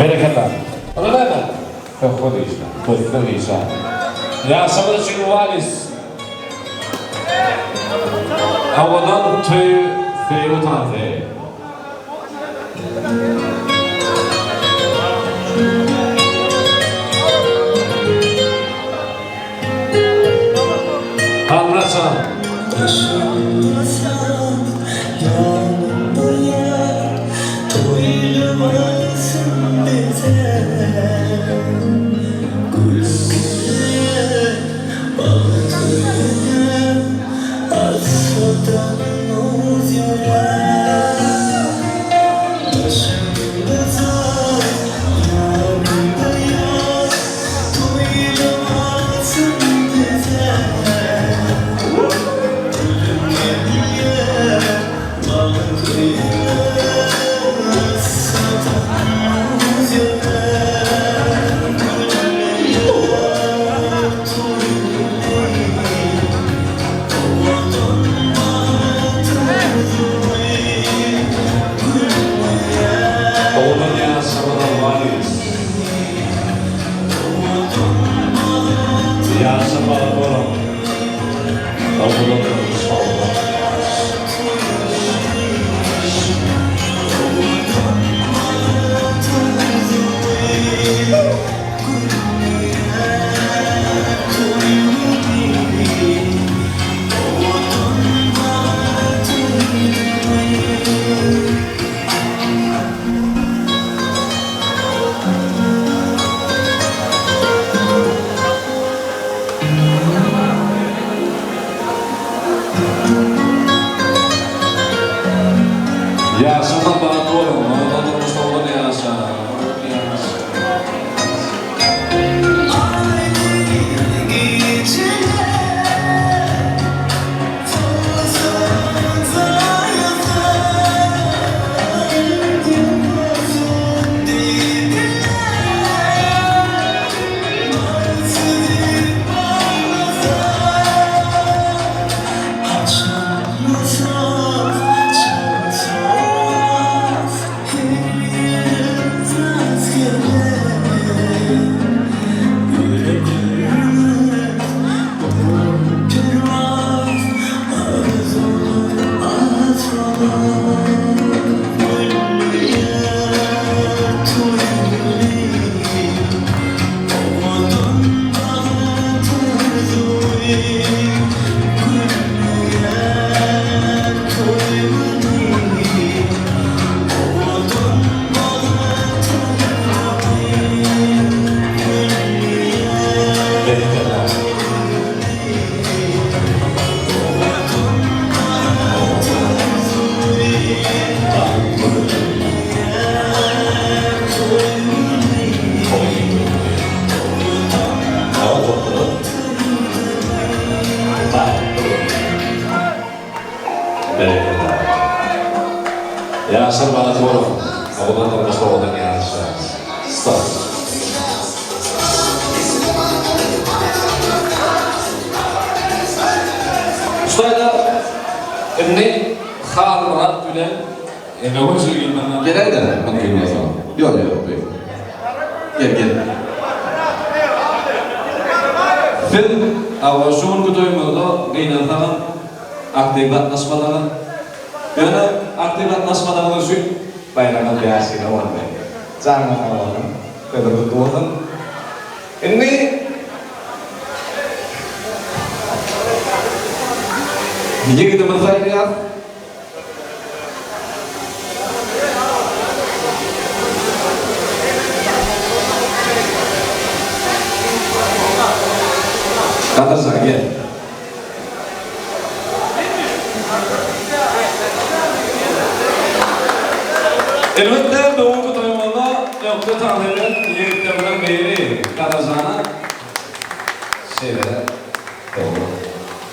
Berekella. Onda näme? Söhbet işle. Kössek işe. Ýaşamyz üçin walis. Owadan tüý söýgi tansy. Annajan. Ýaşlar bagtly boluň. Owadan durmuşda owadan ýaşaň. Stop. Şu taýda indi Halmyrat bilen Ene jigimiň. Geläýdä mümkin bolsa. Ýok ýok beý. Gel gel. Siz hawa şu günki toýumyzda gynansagam aktiw gatnaşmadyňyz. Ýöne aktiw gatnaşmadygyňyz üçin baýragyňyz bäşlige boldy. Janyňyz sag bolsun. Sözüň gutly bolsun. Indi ýigidimizi saýlaýas. Gadyrjan gel. Elbetde bu günki toýumyzda ökde tans eden ýigitlerimiziň biri Gadyrjana şeýle dogry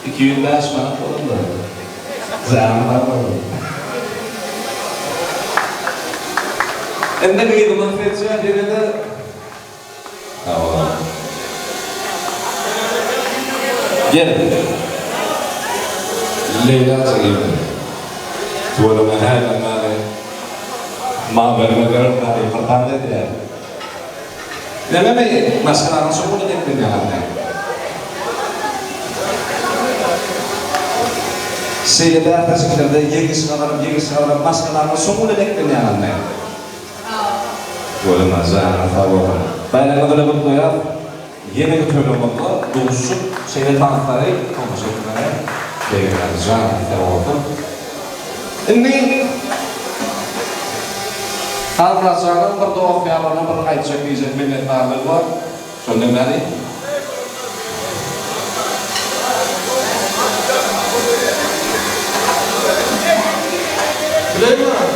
205 manat bolundy. Janyň sag bolsun. Indi gyzymyzy seçýäs ýene-de. Hawa. Gel. Leýla jigim. Tüweleme häzir bäri maňa bermezler hany bir tans edýär. Nämemi maşgalanyň şowhuny dek bilýäňizmi? Şeýle bäsleşiklerde ýeňiş gazanyp ýeňiş gazanyp maşgalanyň şowhuny dek bilýäňizmi? Tüweleme janyňyz sag bolsun. Baýramyňyz bilen gutlaýas. Ýeneki toýlarymyzda duşuşyp şeýle tanslary tomaşa etmäge begenýäris. Janyňyz sag bolsun. Indi Halmyrat janyň bir dost ýarlaryna bir aýtjak diýjek minnetdarlygy bar. Şony diňläliň. Süleýman!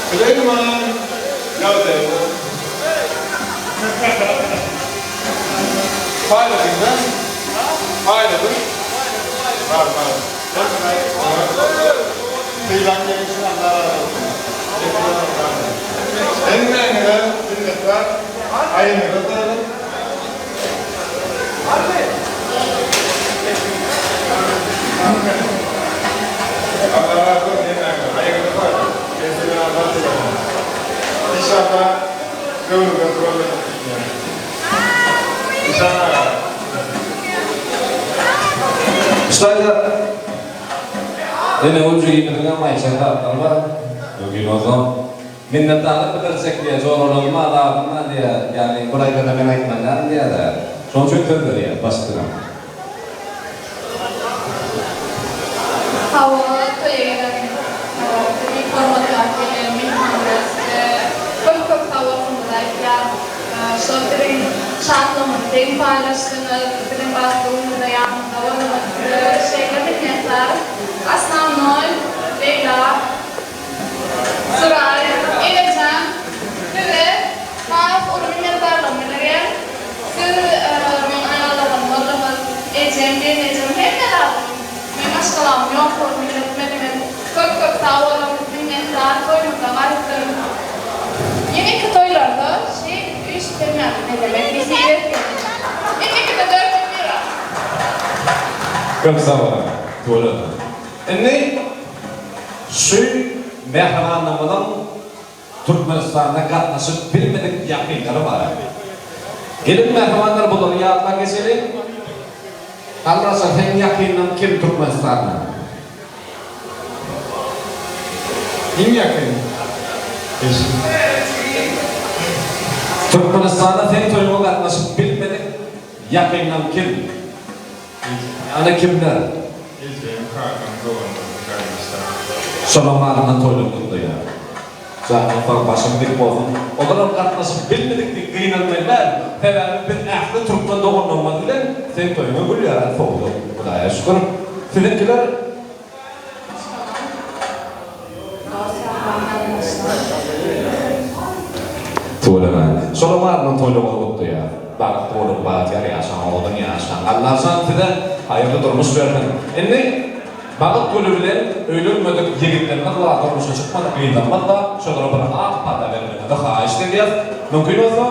Süleýman! Ýagdaýyňyz? Paýladyň-da? Paýladyň? Bar, bar. Sylan gelişiň Allah razy bolsun. Hemmäňize minnetdar. Aýyňyza saglyk. Allah razy bolsun hemmäňize. Aýyňyza saglyk. Men sizden Allah dileýän. Inşallah göwnüňizden turan düşünýän. Işan aga. Şaýda ene ol jigimiziňem aýtjak zatlary bar. Mümkin bolsa minnetdarlyk bildirjek diýýär, joralaryma, zadyma diýýär, ýagny bir aýdanda men aýtmaly däl diýýär-de. Şonuň üçin söz berýär başlyga. Hawa, toýa gelen bizi hormatlap gelen myhmanlar size köp-köp sag bolsunymyzy aýtýas. Şol biziň şatlygymyzy deň paýlaşdyňyz, biziň bagtly günümizde ýanymyzda bolduňyz. Size şeýle minnetdar. Osnownoý, Leýla, Suraý, Enejan, size has uly minnetdarlygymy bildirýän. Siz meň aýal doganym bolduňyz. Ejem, gelnejem, hemme zadym. Meň maşgalamyň ýoklugyny bildirtmediňiz. Köp köp sag boluň, minnetdar, toýuňyza gaýtdym. Ýeneki toýlarda şeýdip üýşüp hemmämizi bellemek nesip etsin. Indikide 400 lira. Köp sag boluň. Tüweleme. Indi şu mähribanlygymyzyň Türkmenistanda gatnaşyp bilmedik ýakynlary bar. Geliň mähribanlar bulary ýatlap geçeliň. Alraşa seň ýakynyň kim Türkmenistanda? Iň ýakyn eşim. Türkmenistanda seň toýuňa gatnaşyp bilmedik ýakynlaň kim? Ýagny kimler? Ejem, kakam, doganlarym, garyndaşlarym. Şolaň adyndan toýlar gutlaýar. Janyň sag, başyň dik bolsun. Olaram gatnaşyp bilmedik diýip gynanmaly däl. Sebäbi biz ähli türkmen doganlarymyz bilen seň toýuňa gül ýaran sowduk. Hudaýa şükür. Siziňkiler? Maşgalam, dost-ýarlarym, garyndaşlarym. Tüweleme. Şolaň adyndan toýlaryňyzy gutlaýas. Bagtly boluň, bagtyýar ýaşaň, owadan ýaşaň. Allajan size haýyrly durmuş bersin. Indi. Bagt güli bilen öýlenmedik ýigitlerimiz bar, durmuşa çykmadyk gyzlarymyz bar, şolara bir ak pata bermegiňizi haýyşt edýäs. Mümkin bolsa,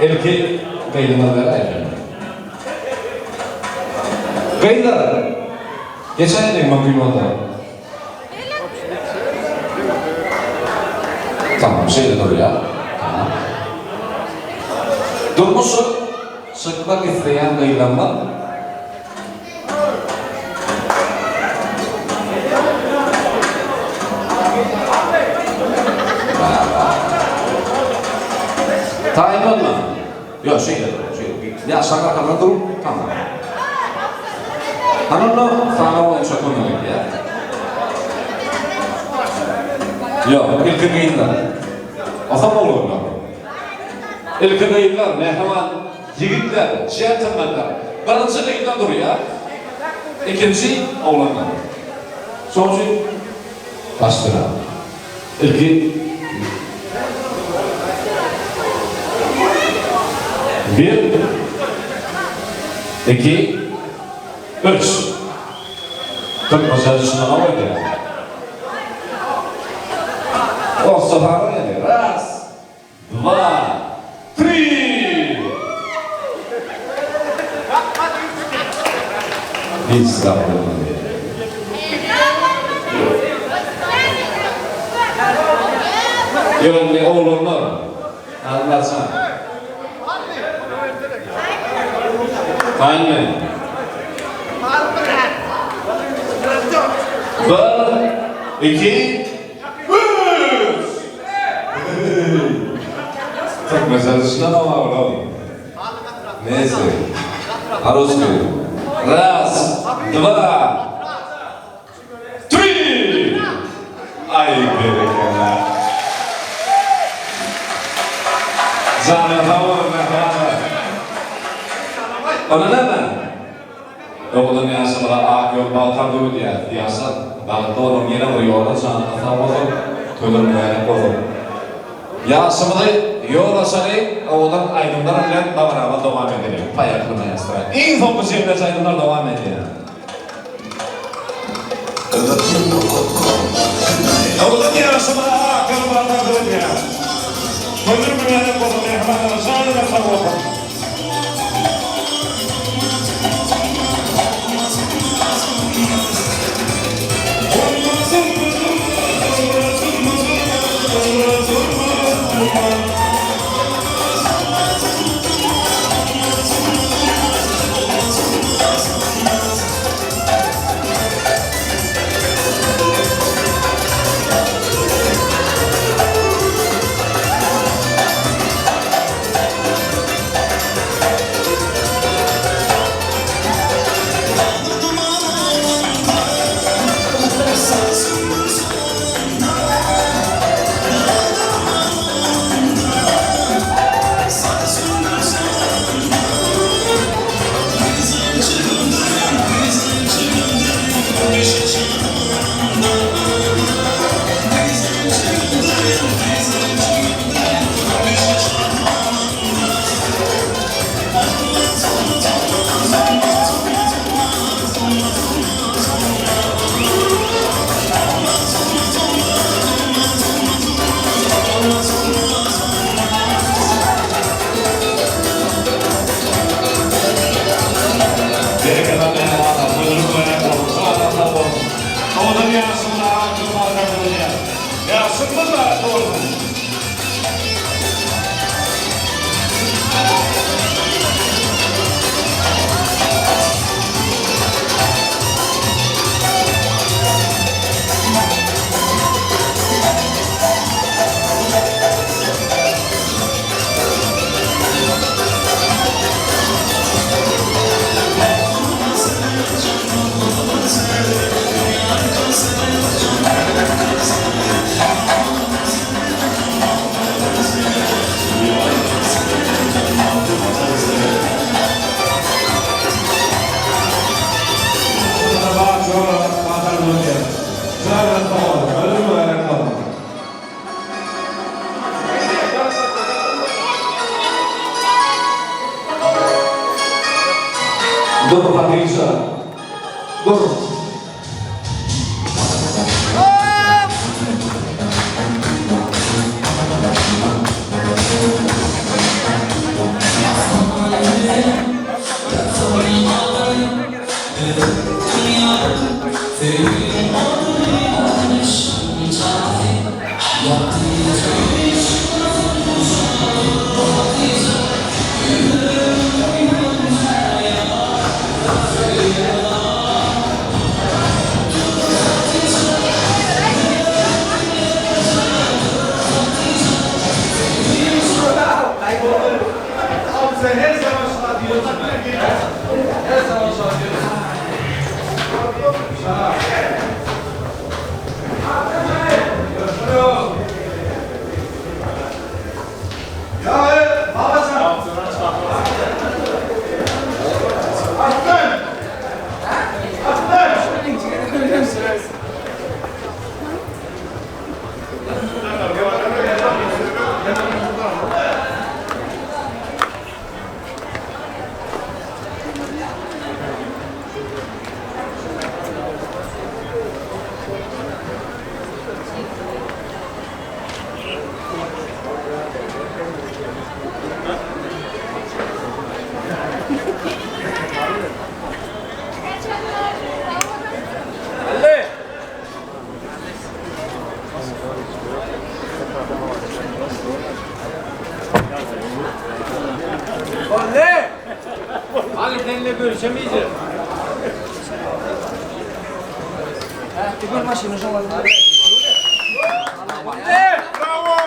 ilki gyzymyz beräýsin. Gyzlar, geçäýeliň mümkin bolsa. Tamam, şeýle durýar. Tamam. Durmuşa çykmak isleýän gyzlarymyz Taýyn bolma. Ýok, şeýle dur, şeýle. Ýaşlar arkamda dur, tamam. Hany onda sanaw boýunça kömek edýär. Ýok, ilki gyzlar. Onsoň oglanlar. Ilki gyzlar, mähriban ýigitler, jentlmenler. Birinji gyzlar durýar, ikinji oglanlar. Şonuň üçin başdyra. Ilki Bir, iki, üç. Türkmençe düşünen oýdy. Orusça sanaň indi. Raz, dva, tri. Hiç zat bolmady. Ýöne oglanlar, Almajan. Taýynmy? Bir, iki, üç! Türkmençe düşünen olar. Neyse. По-русски. Raz, dva, tri! Aý, berekella. Janyňyz sag bolsun, mähribanlar. Onda näme? Owadan ýaşymyza ak ýol bagt arzuw edýäris. Ýaşlar, bagtly boluň, ýene bir ýola janyňyz sag bolsun, toýlar mübärek bolsun. Ýaşymyzy ýol açaly owadan aýdymlar bilen dabaramyz dowam edeli. Poýehli maestro. Iň soňky jemleýji aýdymlar dowam edýär. Owadan ýaşymyza ak ýol bagt arzuw edýäris. Toýlar mübärek bolsun mähribanlar janyňyz sag bolsun. Berekella mähribanlar, toýuňyz mübärek bolsun, janyňyz sag bolsun. Owadan ýaşymyza ak ýol bagt arzuw edýäris. Ýaşymyz bagtly bolsun. Dur Hatyja, dur. Boldy! Hany seninle görüşemeyeceğiz. Bravo!